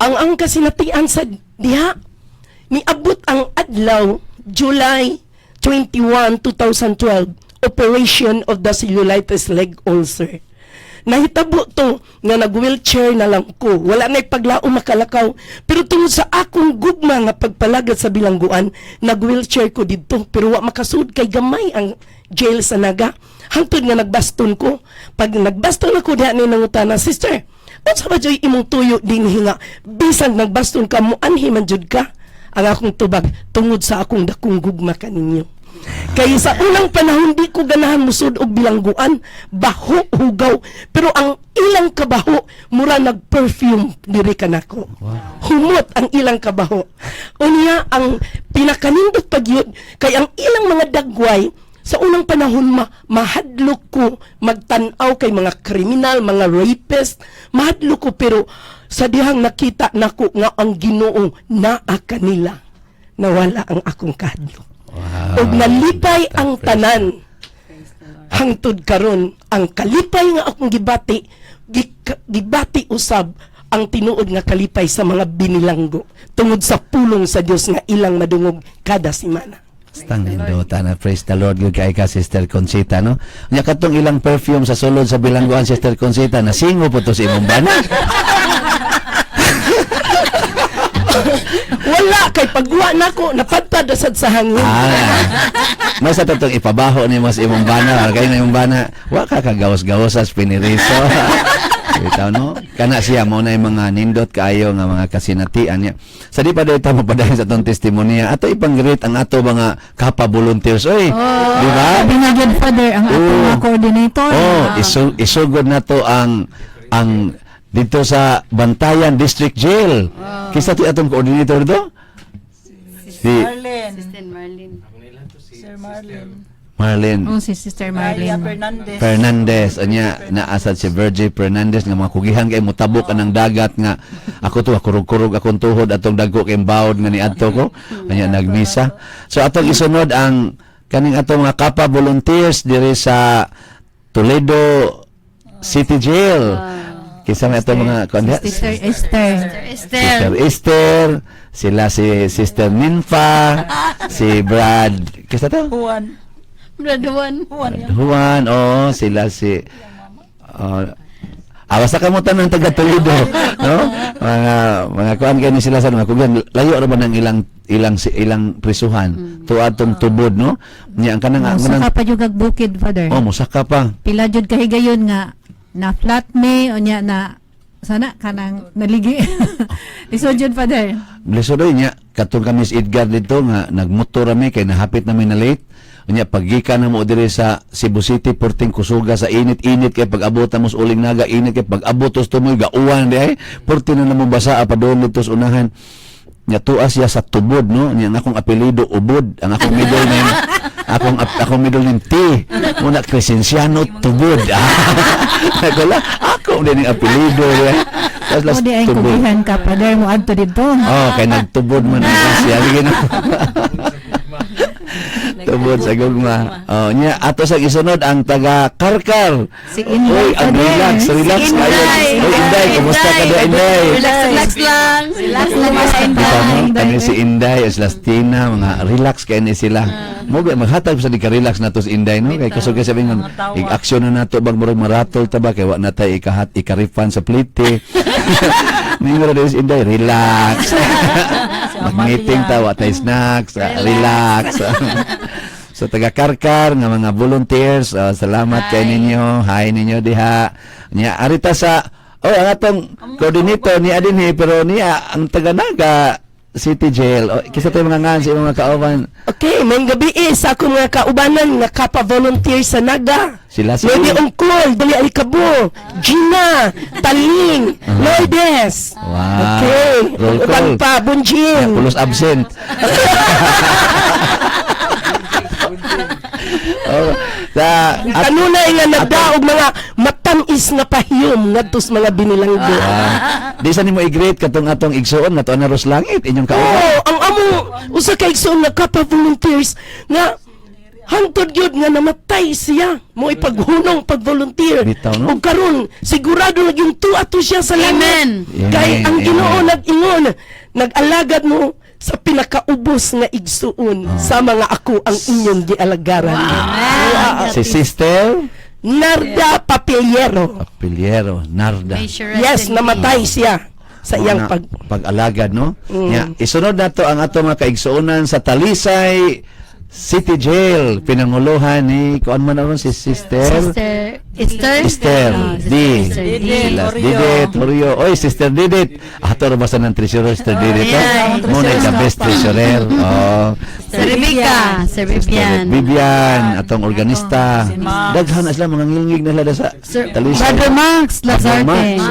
ang kasinatian sa diha, niabot ang adlaw, July 21, 2012, operation of the cellulitis leg ulcer. Nahitabo to nga nag-wheelchair na lang ko. Wala na'y paglao makalakaw. Pero tungod sa akong gugma nga pagpalagad sa bilangguan, nag-wheelchair ko didto. Pero wa makasud kay gamay ang jail sa Naga. Hangtod nga nagbaston ko. Pag nagbaston ako diha ni nangutana, "Sister, unsa ba joy imong tuyo dinhi nga bisan nagbaston ka mo anhi man jud ka?" Ang akong tubag, "Tungod sa akong dakong gugma kaninyo." Kay sa unang panahon di ko ganahan musud og bilangguan, baho, hugaw, pero ang ilang kabaho mura nag-perfume diri kanako. Humot ang ilang kabaho. Unya ang pinakanindot pag yun, kay ang ilang mga dagway sa unang panahon mahadlok ko magtan-aw kay mga kriminal, mga rapist, mahadlok ko, pero sa dihang nakita nako nga ang Ginoo naa kanila, nawala ang akong kahadlok. Wow. Ug nalipay ang Praise tanan. Hangtod karon ang kalipay nga akong gibati, gibati usab ang tinuod nga kalipay sa mga binilanggo tungod sa pulong sa Dios nga ilang madungog kada semana. Stang nindota na, praise the Lord gyud kay ka, Sister Conchita, no. Nya katong ilang perfume sa sulod sa bilangguan, Sister Conchita, nasingo po to sa imong bana. Wala, kay pagwa nako napadpad na sad sa hangin. Ah. May sa tatong ipabaho ni mas imong bana, kay na imong bana, wa ka kagawas-gawas sa piniriso. Bitaw, no? Kana siya mo na yung mga nindot kaayo nga mga kasinatian niya. Sa di pa daw ita mapadayon sa atong testimonya. Ato ipang-greet ang ato mga kapa volunteers. Oy, di ba? Sabi nga gyud, Father, ang atong mga coordinator. Oh, isugod na to ang dito sa Bantayan District Jail. Kisa ti atong coordinator do? Si Marlene. Sister Marlene. Sir Marlene. Marlene Oh, si Sister Maria Marlene. Fernandez. Fernandez. Anya naasad si Virgie Fernandez nga mga kugihan kay motabok anang dagat nga ako to kurog-kurog akong tuhod atong dagko kay bawod nga niadto ko. Anya nagmisa. So atong isunod ang kaning atong mga kapa volunteers diri sa Toledo City Jail. Kinsa may atong mga kuan diha? Sister Esther. Sister Esther. Sister Esther, sila si Sister Ninfa, si Brad, kisa to? Juan. Brad Juan. Juan yan. Juan, oo, sila si oh, basta kamo tanan taga Toledo, no? Mga kuan gani sila sa mga kugan, layo ra ba ng ilang prisuhan tuad tong tubod, no? Nya ang kanang ang kanang Saka pa jud kag bukid, Father. Oh, musaka pa. Pila jud kahigayon nga na flat me unya na sana kanang naligi. Lisod jud, Father. Lisod oy. Nya katong kami si Edgar dito nga nagmotor rami kay nahapit namin na late. Unya paggikan na mo diri sa Cebu City, perting kusuga sa init-init kay pag-abot na mo sa Uling Naga, init kay pag-abot tos tumoy gauwan di ay perting na namo basa pa doon dito sa unahan. Nya tuas siya sa tubod, no. Nya ang akong apelyido Ubod, ang akong middle name akong middle name T. Muna Crescenciano Tubod. Nagwala ako din ang apelyido di ay. Tapos Mo las di ay tubod. kugihan ka, Father, mo adto didto. Oh, kay nagtubod man ang siya. Sige na. Tubod sa gugma. Oh, nya ato sa isunod ang taga Karkar. Si Inday, Uy, ang Father. relax, relax Si kayo. Inday. Uy, Inday, kumusta ka da, Inday? Relax, relax lang. Relax lang, Relax, Inday. Kita mo, Inday. kani si Inday, si Lastina, mga relax kay ni sila. Mo ba maghatag sa di ka relax nato si Inday, no? Kay kusog kay sabi nga, i-action na nato bag murag maratol ta ba kay wa na tay ikahat ikarifan sa plite. Ningo ra si Inday, relax. Mag-meeting ta wa tay snacks, relax. So taga Karkar nga mga volunteers, salamat kay ninyo. Hi ninyo diha. Nya arita sa oh ang atong coordinator ni adinhi pero niya ang taga Naga City Jail. Oh, kisa tayo mga ngan sa imong mga kauban. Okay, may gabi eh, sa akong mga kaubanan nga kapa volunteer sa Naga. Sila si Lady Ungkol, Dali Alikabo, Gina, Taling, Lourdes. Wow. Okay. Roll Uban call. pa, Bunjin. Pulos absent. Oh, sa Kanunay nga nagdaog mga matamis nga pahiyom ngadto sa mga binilanggo. Ah, di sa nimo i-greet katong atong igsuon nga tuan na ros langit inyong kauban. Oo, ang among usa ka igsoon nga kapa volunteers nga hangtod gyud nga namatay siya mo ipaghunong pag-volunteer. Bitaw, no? Ug karon sigurado na yung tuwa to siya sa langit. Amen. Kay ang Amen. Ginoo nag-ingon, nag-alagad mo sa pinakaubos nga igsuon sa mga ako ang inyong gialagaran. Wow. Si Sister Narda Papillero. Papiliero Narda. May she rest Yes, in namatay siya sa iyang Mga pag pag-alagad, no? Nya, isunod nato ang ato mga kaigsuonan sa Talisay City Jail, pinanguluhan ni kuan man aron si Sister Sister Esther. Esther Ah, D. Sister Esther D. Sila Torrio. Didit Torrio. Oy, Sister Didit. Ato ra basta ng treasurer, Sister Didit, yeah. oh. Mo na the best treasurer. Oh. Sir Rebecca, Sir Sister Vivian. Vivian, atong organista. Si Max. Daghan na sila mga ngilngig na sila sa Sir Talisay. Brother Max Brother Lazarte. Max, oh.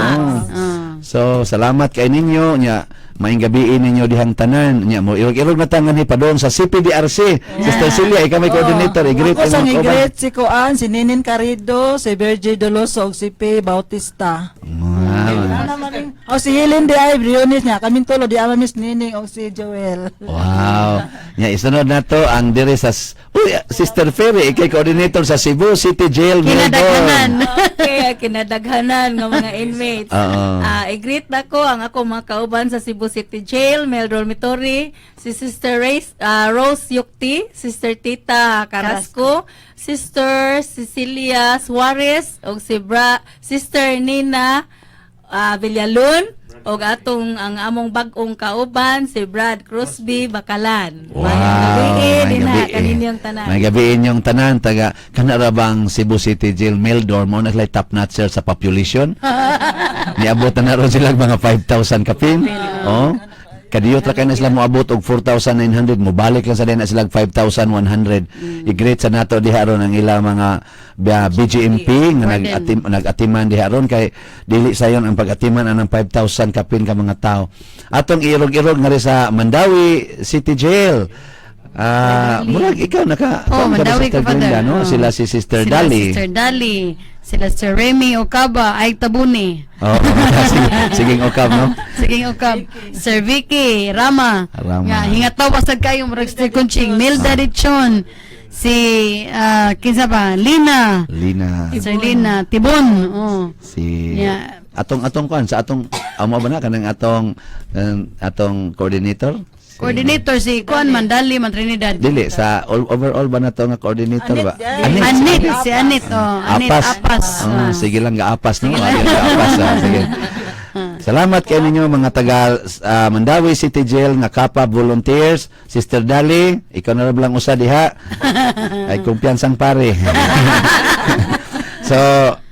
Ah. So, salamat kay ninyo nya maayong gabii ninyo dihang tanan nya mo irog-irog na tangan ni padong sa CPDRC. Sister Celia, ikaw may coordinator, i-greet Ako sa imong kauban. i-greet si Kuan, si Ninin Carido, si Virgil Doloso, ug si P. Bautista. Wow. Ano man oh, si Helen di ay Briones niya. Kaming tulo di ama Miss Nining o si Joel. Wow. Nya isunod na to ang dire sa, uy, Sister Ferry, ikay coordinator sa Cebu City Jail, Kinadaghanan. Melbourne. Okay, kinadaghanan ng mga inmates. Oo. Ah, i-greet na ko ang ako mga kauban sa Cebu City Jail, Mel Dormitory, si Sister Rose, Rose Yukti, Sister Tita Carrasco, Sister Cecilia Suarez, ug si Sister Nina Villalon, ug atong ang among bag-ong kauban si Brad Crosby Bakalan. Wow. Maayong gabi Maayong din na gabi. kaninyong tanan. May gabi inyong tanan taga kana ra bang Cebu City Jail Meldor mo na sila top notcher sa population. Niabot na ron sila mga 5,000 kapin. Oh. Kadiyot ra kay na sila moabot og 4,900, mobalik lang sa din na sila 5,100. I-greet sa nato diha ron ang ilang mga BGMP nga Warden. nag-atiman diha ron kay dili sayon ang pag-atiman anang 5,000 kapin ka mga tao. Atong irog-irog nga rin sa Mandawi City Jail. Ah, murag ikaw naka Oh, kuwan ka ba, Mandawi Sister ka, Father. Glenda, no? Oh. Sila si Sister Sila Dali. Sister Dali. Sila Sir Remy Okaba, ay Tabuni. Oh, sige, sige okab, no? Sige, Okab. Sir Vicky, Rama. Rama. Nga, hingataw basag kayo, murag Sir Kunching. Milda Richon. Si, kinsa pa? Lina. Lina. Sir Lina. Tibon. Oh. Si Yeah. atong atong kuan sa atong amo ba na kanang atong atong coordinator? Coordinator si Kuan Mandali man Trinidad. Dili sa overall ba na to nga coordinator ba? Anit, Anit, si Anit. Oh, Anit Apas. Apas. Oh, Ah. sige lang gaapas, no? Sige gaapas. Ah, sige. Salamat kay ninyo mga taga Mandawi City Jail nga Kapa Volunteers. Sister Dali, ikaw na ra lang usa diha. Ay kumpiyansang pare. So,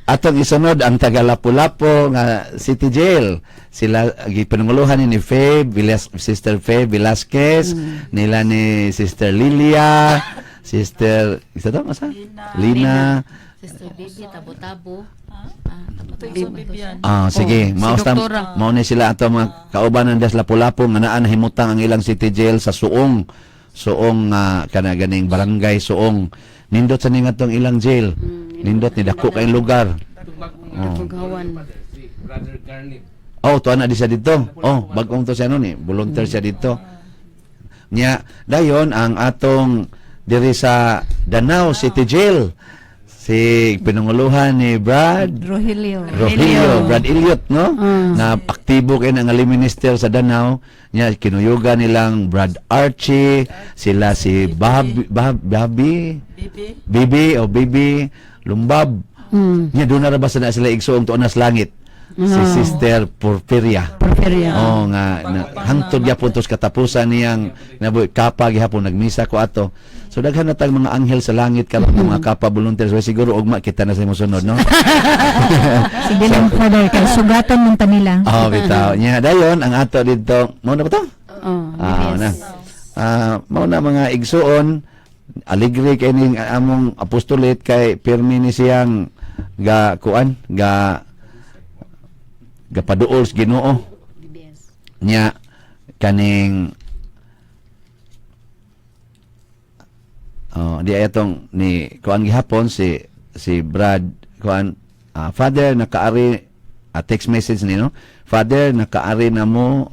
atong isunod ang taga Lapu-Lapu nga City Jail. Sila gipanunguluhan ni Faye Vilas, Sister Faye Velasquez, nila ni Sister Lilia, Sister isa to masa? Lina. Sister Bibi, tabo-tabo. Ah, Vivian. Ah, sige, Oh, mao si sta Doktora. mao ni sila ato mga kauban ng Das Lapu-Lapu nga naa nahimutang ang ilang city jail sa Suong. Suong kana ganing barangay Suong. Nindot sa ning atong ilang jail. Nindot ni dako kay lugar. Oh. Paghawan. Si Brother Garnet. Oh, tuan na di siya dito. Oh, bagong to siya no ni, volunteer siya dito. Nya, dayon ang atong diri sa Danao City Jail. Si pinanguluhan ni Brad Rogelio. Rogelio, Brad Elliot, no? Mm. Na aktibo kay nga minister sa Danao. Nya kinuyugan nilang Brad Archie, sila si Bobby, Bobby, Bibi. Bibi o Bibi Lumbab. Nya doon na ra ba sa na sila igsuong tuon na sa langit. Si Sister Porfiria. Porfiria. Oo nga na, hangtod gyapon tos katapusan niyang nabuhi kapa gihapon nagmisa ko ato. So daghan na tag mga anghel sa langit karon mga kapa volunteers. Well, siguro ugma kita na sa imong sunod, no? Sige lang, Father, kay sugatan man ta nila. Oh, bitaw. Nya dayon ang ato didto. Mao na ba to? Oh, Ah, yes. na. Ah, mao na mga igsuon, aligre kay ning among apostolate kay pirmi ni siyang ga kuan ga gapaduol sa Ginoo. Nya kaning. Oh, Di ay atong ni kuan gihapon si si Brad kuan, "Father, nakaari," text message ni, no, "Father, nakaari na mo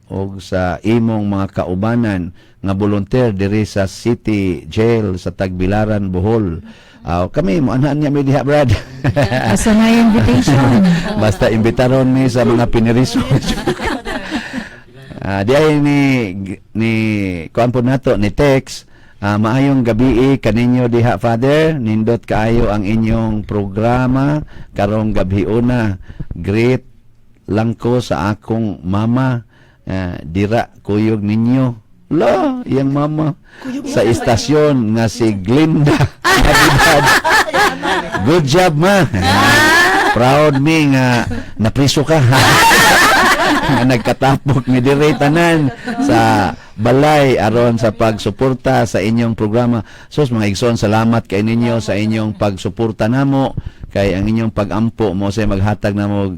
og sa imong mga kaubanan nga volunteer diri sa City Jail sa Tagbilaran, Bohol." Kami mo anhan niya mi diha, Brad. Asa na yung invitation? Basta imbitaron mi sa mga piniriso. Di ay ni ni kuan po nato ni text, "Maayong gabi kaninyo diha, Father. Nindot kaayo ang inyong programa karong gabi una. Greet lang ko sa akong mama, dira kuyog ninyo." La, iyang mama sa istasyon nga si Glinda Navidad. "Good job, ma. Proud me nga napriso ka." Nga nagkatapok mi dire tanan sa balay aron sa pagsuporta sa inyong programa. Sos, mga igsoon, salamat kay ninyo sa inyong pagsuporta namo kay ang inyong pagampo mo sa maghatag namo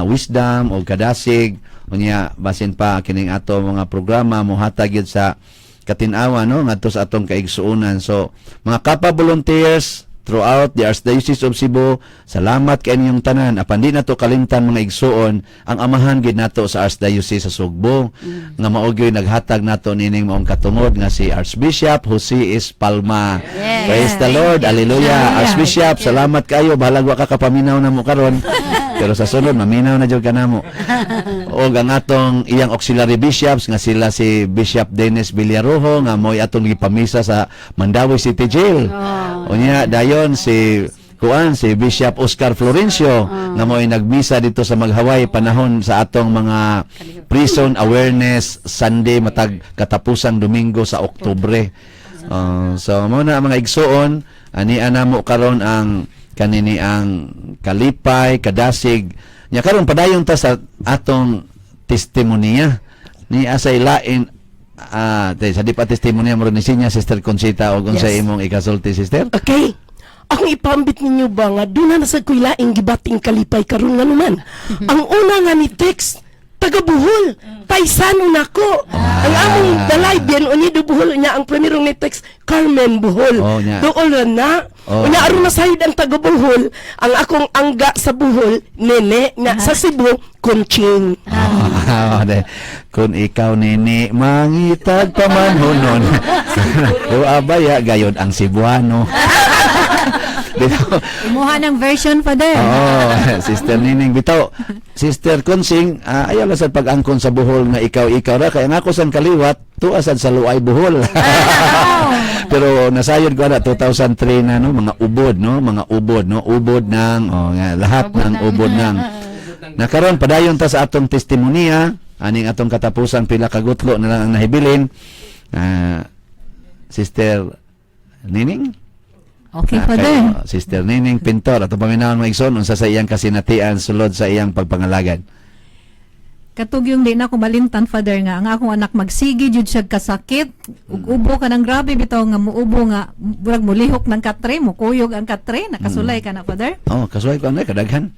wisdom o kadasig. Unya basin pa kining ato mga programa mohatag gyud sa katinawa, no, ngadto sa atong kaigsuonan. So mga KAPA volunteers throughout the Archdiocese of Cebu, salamat kay ninyong tanan. Apan di nato kalimtan, mga igsuon, ang amahan gid nato sa Archdiocese sa Sugbo nga mao gyud naghatag nato nining maong katungod nga si Archbishop Jose S. Palma. Praise the Lord. Hallelujah. Archbishop, salamat kayo. Bahalag wa ka kapaminaw na mo karon. Pero sa sunod maminaw na jud ka namo. Og ang atong iyang auxiliary bishops nga sila si Bishop Dennis Villarojo nga mo'y atong gipamisa sa Mandaue City Jail. Unya dayon si kuan, si Bishop Oscar Florencio nga mo'y nagmisa dito sa Maghaway panahon sa atong mga Prison Awareness Sunday matag katapusang Domingo sa Oktubre. So mao na, mga igsuon, ani namo karon ang kanini ang kalipay, kadasig. Nya karon padayon ta sa atong testimonya ni asay lain, sa di pa testimonya mo ni sinya Sister Conchita o kung sa imong ikasulti, sister. Okay. Akong ipambit ninyo ba nga doon na sa ko'y laing gibating kalipay karon nga naman. Ang una nga ni text, taga Bohol, paisano nako. Ang among balay Bien Unido Bohol niya, ang primerong ni text Carmen Bohol. Oh, nya. Dool na. Oh. Unya aron na sayod ang taga Bohol, ang akong angga sa Bohol, Nene, na sa Cebu, Conching. Ah, de. Kung ikaw, nini, mangitag pamanhonon. O abaya gayon ang Cebuano. Bitaw. Imuha ng version, Father. Oo, Sister Nining bitaw. Sister Consing, ayaw lang sa pag-angkon sa Bohol nga ikaw-ikaw ra kaya nga ako sang kaliwat tuwa sad sa Luay, Bohol. Pero nasayod ko na 2003 na, no, mga ubod, no, mga ubod, no, ubod ng, oh, nga, lahat Ubod ng ng- ubod ng. Nakaron padayon ta sa atong testimonya aning atong katapusan, pila ka gutlo na lang ang nahibilin. Sister Nining? Okay, Ah, Father. kay, Sister Nining Pintor, atong paminawon, mga igsoon, unsa sa iyang kasinatian sulod sa iyang pagpangalagad. Katugyong di na ko malimtan, Father, nga ang akong anak magsigi jud siya kasakit ug ubo kanang grabe bitaw nga muubo nga murag mulihok ng katre, mukuyog ang katre. Nakasulay ka na, Father? Oh, kasuhay ko ano kadaghan.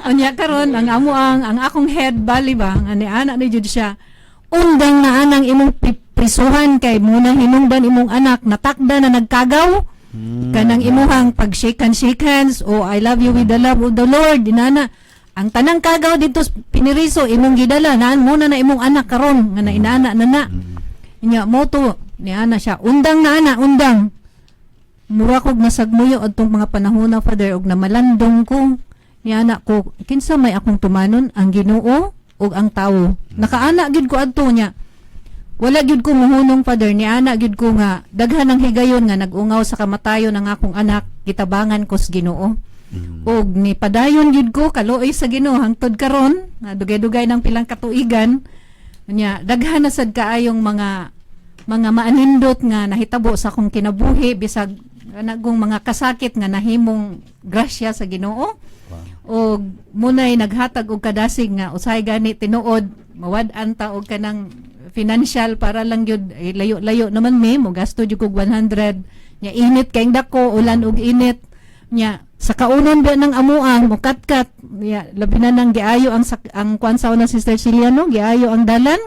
Unya karon ang amo ang akong head bali ba nga ni ana ni jud siya, "Undang na anang imong prisuhan kay muna hinungdan imong anak natakda na nagkagaw kanang imuhang pag shake hands, shake hands o I love you with the love of the Lord." Inana ang tanang kagaw dito sa piniriso imong gidala naan muna na imong anak karon nga na inana na na. Nya mo to ni ana siya, "Undang na ana, undang." Mura kog nasagmuyo adtong mga panahon na, Father, og namalandong ko. Ni ana ko, kinsa may akong tumanon, ang Ginoo ug ang tawo? Nakaana gyud ko adto niya. Wala gyud ko muhunong, Father. Ni ana gyud ko nga daghan ang higayon nga nag-ungaw sa kamatayon ng akong anak, gitabangan ko sa Ginoo ug ni padayon gyud ko kaluoy sa Ginoo hangtod karon nga dugay-dugay ng pilang katuigan. Nya daghan na sad kaayong mga maanindot nga nahitabo sa akong kinabuhi, bisag nagong mga kasakit nga nahimong grasya sa Ginoo og munay naghatag og kadasig nga usahay gani tinuod mawad-an ta og kanang financial para lang gyud, eh, layo-layo naman mi mo gasto jud kog 100 nya, init kayong dako, ulan ug init. Nya sa kaunon ba ng amuang mukatkat nya, labi na nang giayo ang ang kuan sa una, Sister Celia, no, giayo ang dalan.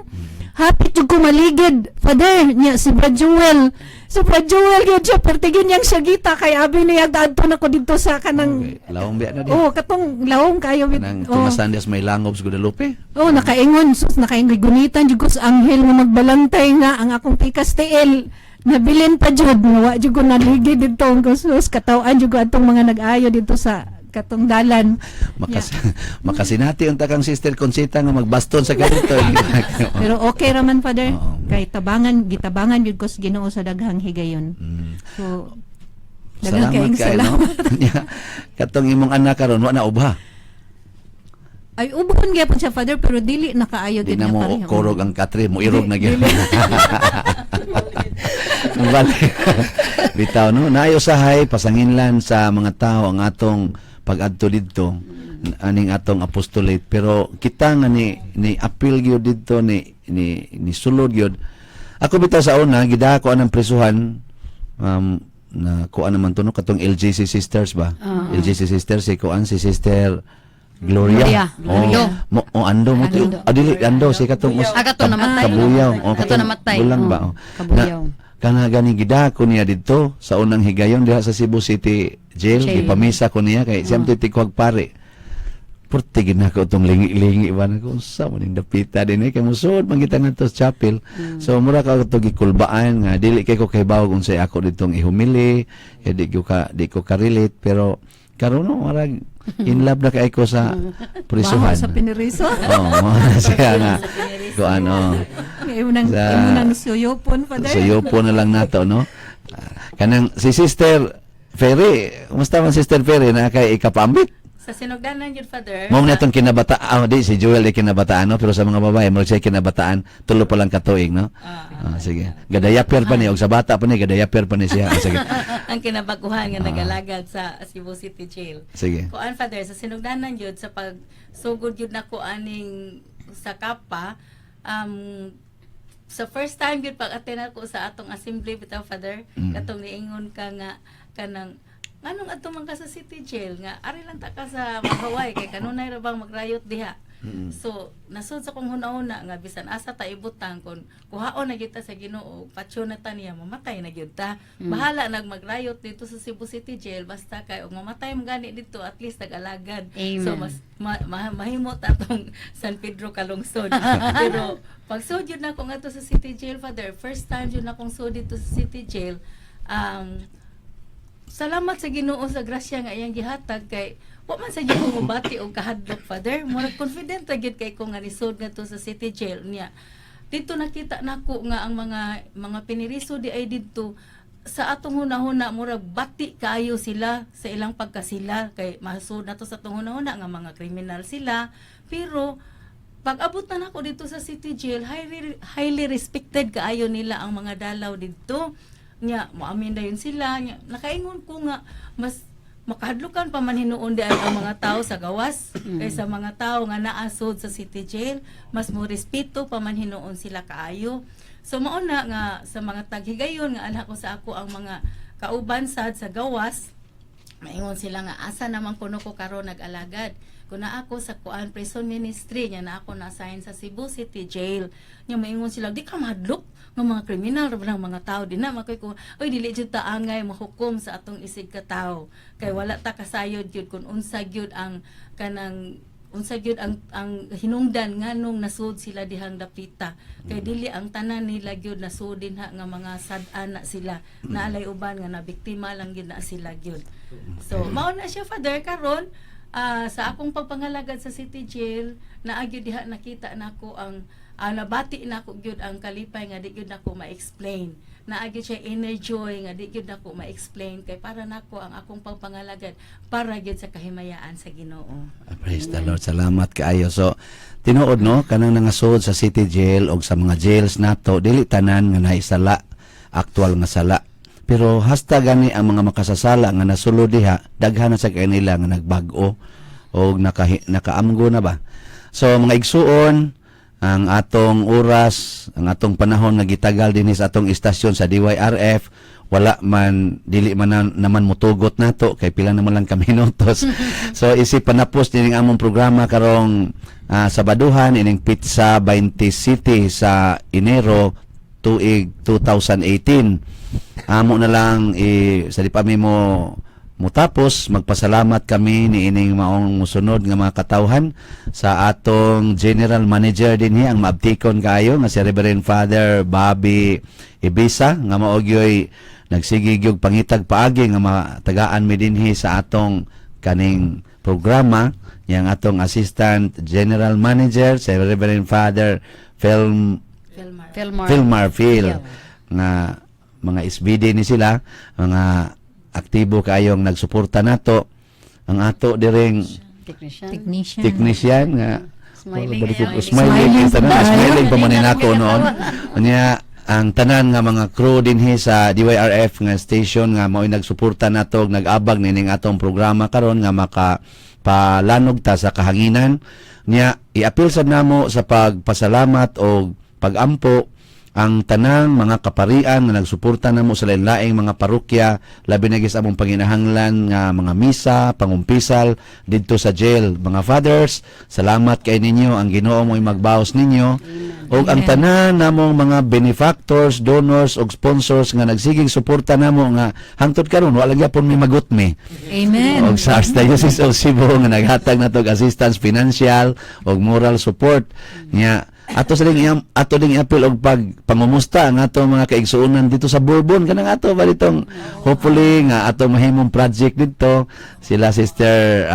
Hapit jud ko maligid, Father, nya si Brad Joel. So Brad Joel gyud siya, pertigin niyang siya gita kay abi niya adto na ko didto sa kanang Okay. Lawom biya na di. Oh, katong lawom kayo bit. Kanang Oh. tumasan diya sa may langob sa Guadalupe. Oh, nakaingon sus, nakaingon gunitan jud ko sa anghel nga magbalantay nga ang akong pikas tiil. Nabilin pa jud nga wa jud ko naligid didto ang sus, kataw-an jud ko atong mga nag-ayo didto sa katong dalan. Makasinati unta kang Sister Conchita nga magbaston sa ganito. Pero okay ra man, Father, kay tabangan gitabangan jud ko sa Ginoo sa daghang higayon. So daghang Salamat kaayong kay no. salamat. Nya, katong imong anak karon wa na ubha. Ay, ubon gyapon siya, Father, pero dili na kaayo Di gyud na niya mo pareho. korog ang katre, mo irog na gyud. Dili. Balik. Bitaw no, naayo usahay pasanginlan sa mga tao ang atong pag-adto didto aning atong apostolate, pero kita nga ni appeal gyud didto ni sulod gyud. Ako bitaw sa una gidako anang prisuhan, na kuan naman to no, katong LJC Sisters ba? LJC Sisters, si kuan, si Sister Gloria. Gloria. Oh, Ando. mo, oh, ando mo to. Ando. Ah, dili ando si katong Ah, katong namatay. Kabuyaw. Oh, Katong katong namatay. Bulang ba? Oh, Oh. kabuyaw. Na, kana gani gidako niya didto sa unang higayon diha sa Cebu City Jail, Jail. gipamisa ko niya kay siyam titikwag pare. Purti gid nako tong lingi-lingi ba nako, unsa man ning dapita din eh, kay musuod man kita ngadto sa chapel. So mura ka to gikulbaan nga dili kay ko kahibawog unsay ako ditong ihumili, eh, di ko ka-relate, pero karon no, marag in love na kay ko sa prisuhan. Baho sa piniriso. Oo, mo na siya nga. Kuan oh. Imo nang imo nang suyopon, Father. Suyupo na lang nato, no? Kanang si Sister Ferry, kumusta man Sister Ferry na kay ikapambit? Sa sinugdanan yun, Father. Mo na itong kinabataan, oh, di si Joel di kinabataan, no? Pero sa mga babae, mo siya kinabataan, tulo pa lang katuig, no? Ah, sige. Gadayaper pa ni, og sa bata pa ni, gadayaper pa ni siya. Ah, sige. Ang kinabaguhan nga nagalagad sa Cebu City Jail. Sige. Kuan, Father, sa sinugdanan yun, sa pagsugod yun nako aning sa kapa, sa first time yun pag attend ako sa atong assembly bitaw, Father, katong niingon ka nga kanang nganong adto man ka sa city jail nga ari lang ta ka sa Mahaway kay kanunay ra bang magrayot diha. So nasud sa kong hunahuna nga bisan asa ta ibutang kon kuhaon na gyud ta sa Ginoo, patyo na ta niya, mamatay na gyud ta. Bahala nag magrayot dito sa Cebu City Jail basta kay og mamatay man gani dito, at least nag-alagad. So Amen. mas mahimo ta tong San Pedro Kalungsod. Pero pag sud yun ako ngadto sa City Jail, Father, first time yun akong sud dito sa City Jail. Salamat sa Ginoo sa grasya nga iyang gihatag kay wa man sa gyud ko mobati og kahadlok, Father. Murag confident ra gyud kay ko nga nisud ngadto sa City Jail niya. Dito nakita nako nga ang mga piniriso di ay didto sa atong hunahuna murag bati kaayo sila sa ilang pagkasila kay mahasud nato sa atong hunahuna nga mga kriminal sila, pero pag abot na nako dito sa city jail, highly, highly respected kaayo nila ang mga dalaw didto nya. Moamin dayon sila nya. Nakaingon ko nga mas makahadlukan pa man hinuon di ay ang mga tao sa gawas kaysa mga tao nga naasod sa city jail. Mas mo respeto pa man hinuon sila kaayo. So mao na nga sa mga taghigayon nga anak ko sa ako ang mga kauban sad sa gawas, maingon sila nga asa naman kuno ko karon nag-alagad. Kun naa ako sa kuan, prison ministry nya, na ako na-assign sa Cebu City Jail nya. Maingon sila, "Di ka mahadlok nga mga kriminal ra ba ng mga tao din na?" Makoy ko, "Oy, dili jud ta angay mahukom sa atong isig ka tawo kay wala ta kasayod gyud kun unsa gyud ang kanang unsa gyud ang hinungdan nganong nasud sila dihang dapita, kay dili ang tanan nila gyud nasud dinha nga mga sad-an na sila. Naalay uban nga nabiktima lang gyud na sila gyud." So mao na siya, Father. Karon sa akong pagpangalagad sa city jail, naa gyud diha nakita nako ang nabati nako gyud ang kalipay nga di gyud nako ma-explain. Naa gyud siya inner joy nga di gyud nako ma-explain kay para nako ang akong pagpangalagad para gyud sa kahimayaan sa Ginoo. Ah, praise the Lord. Salamat kaayo. So, tinuod no, kanang nangasud sa city jail o sa mga jails nato, dili tanan nga naisala, aktual nga sala. Pero hasta gani ang mga makasasala nga nasulod diha, daghan na sa kanila nga nagbag-o o nakaamgo na ba. So, mga igsuon, Ang atong oras, ang atong panahon nga gitagal dinhi sa atong istasyon sa DYRF, wala man, dili man naman mutugot nato kay pila naman lang ka minutos. So isip panapos dining among programa karong Sabaduhan ining petsa 27 sa Enero tuig 2018. Amo na lang sa di pa mi mo mutapos, magpasalamat kami ni ining maong musunod nga mga katawhan sa atong general manager dinhi, ang maabtikon kaayo nga si Reverend Father Bobby Ibisa, nga mao gyoy nagsige gyud pangitag paagi nga matagaan mi dinhi sa atong kaning programa. Yang atong assistant general manager, si Reverend Father Film Filmar. Philmar. Philmar Phil, nga mga SBD ni sila, mga aktibo kaayong nagsuporta nato, ang ato diring Technician. Technician. Technician nga Smiling. Wala ba Kayo. smiling Smiling tanan tayo. Smiling pa man ni nako noon. Unya ang tanan nga mga crew dinhi sa DYRF nga station nga mao'y nagsuporta nato ug nag-abag nining atong programa karon nga maka palanog ta sa kahanginan niya. Iapil sad namo sa pagpasalamat og pagampo ang tanang mga kaparian nga nagsuporta namo sa lain-laing mga parokya, labi na gyud sa among panginahanglan nga mga misa, pangumpisal didto sa jail. Mga fathers, salamat kay ninyo. Ang Ginoo mo'y magbaos ninyo. Ug ang tanan namong mga benefactors, donors ug sponsors nga nagsiging suporta namo nga hangtod karon wala gyapon mi magutmi. Amen. Og sa Archdiocese of Cebu nga naghatag nato og assistance financial og moral support nya. Ato sa ding ato ding iapil og pag pangumusta ang ato mga kaigsuonan dito sa Bourbon, kanang ato ba ditong hopefully nga ato mahimong project dito, sila Sister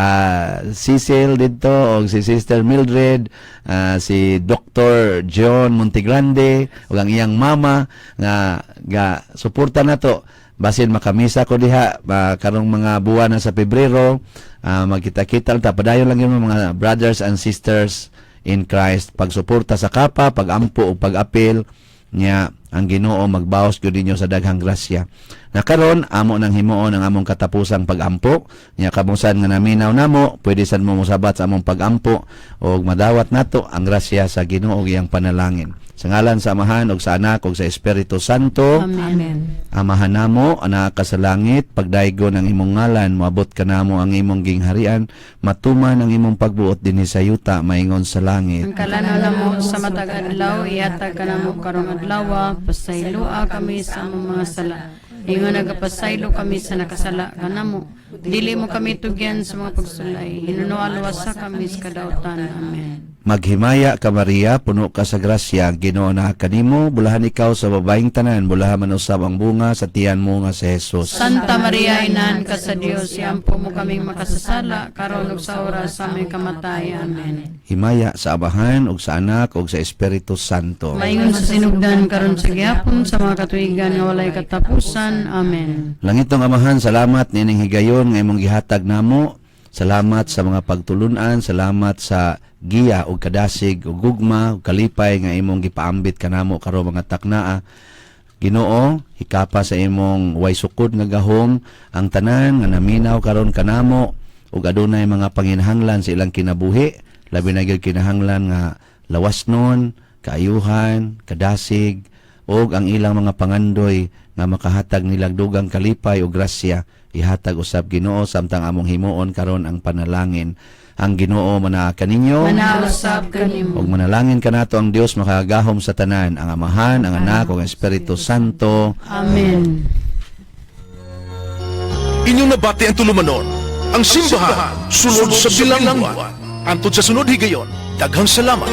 Cecil dito og si Sister Mildred, si Dr. John Montegrande ug ang iyang mama nga ga suporta nato. Basin makamisa ko diha ba, karong mga buwan na sa Pebrero, magkita-kita lang ta. Padayon lang yun, mga brothers and sisters in Christ, pagsuporta sa kapa, pagampo o pag-apil niya. Ang Ginoo magbaos gyud ninyo sa daghang grasya. Na karon amo nang himuon ang among katapusang pagampo niya. Kamusan nga naminaw namo, pwede sad mo mosabat sa among pagampo ug madawat nato ang grasya sa Ginoo ug iyang panalangin. Sa ngalan sa Amahan ug sa Anak ug sa Espiritu Santo. Amen. Amen. Amahan namo, anaa ka sa langit, pagdaygon ang imong ngalan, moabot kanamo ang imong gingharian, matuman ang imong pagbuot dinhi sa yuta maingon sa langit. Ang kalano namo sa matag adlaw, ihatag kanamo karong adlaw, pasayloa kami sa among mga sala. Ingon nagapasaylo kami sa nakasala kanamo. Dili mo kami tugyan sa mga pagsulay. Hinunoa luwasa kami sa kadautan. Amen. Maghimaya ka, Maria, puno ka sa grasya, ang Ginoo naa kanimo, bulahan ikaw sa babaeng tanan, bulahan man usab ang bunga sa tiyan mo nga si Jesus. Santa Maria, Inahan ka sa Dios, iampo mo kaming makasasala, karon ug sa oras sa aming kamatayan. Amen. Himaya sa Amahan ug sa Anak ug sa Espiritu Santo. Maingon sa sinugdan, karon sa gihapon, sa mga katuigan nga walay katapusan. Amen. Langitong Amahan, salamat nining higayon nga imong gihatag namo. Salamat sa mga pagtulunan, salamat sa giya ug kadasig ug gugma ug kalipay nga imong gipaambit kanamo karon mga taknaa. Ginoo, hikapa sa imong way sukod nga gahom ang tanan nga naminaw karon kanamo ug adunay mga panginahanglan sa ilang kinabuhi, labi na gyud kinahanglan nga lawasnon, kaayuhan, kadasig ug ang ilang mga pangandoy nga makahatag nilang dugang kalipay o grasya, ihatag usab, Ginoo, samtang among himuon karon ang panalangin. Ang Ginoo manaa kaninyo. Manausab kanimo. Ug manalangin kanato ang Dios makagagahom sa tanan, ang Amahan, ang Anak ug ang Espiritu Santo. Amen. Inyong nabati ang tulumanon, ang Simbahan, Sulod sa Bilangguan. Hangtod sa sunod higayon, daghang salamat.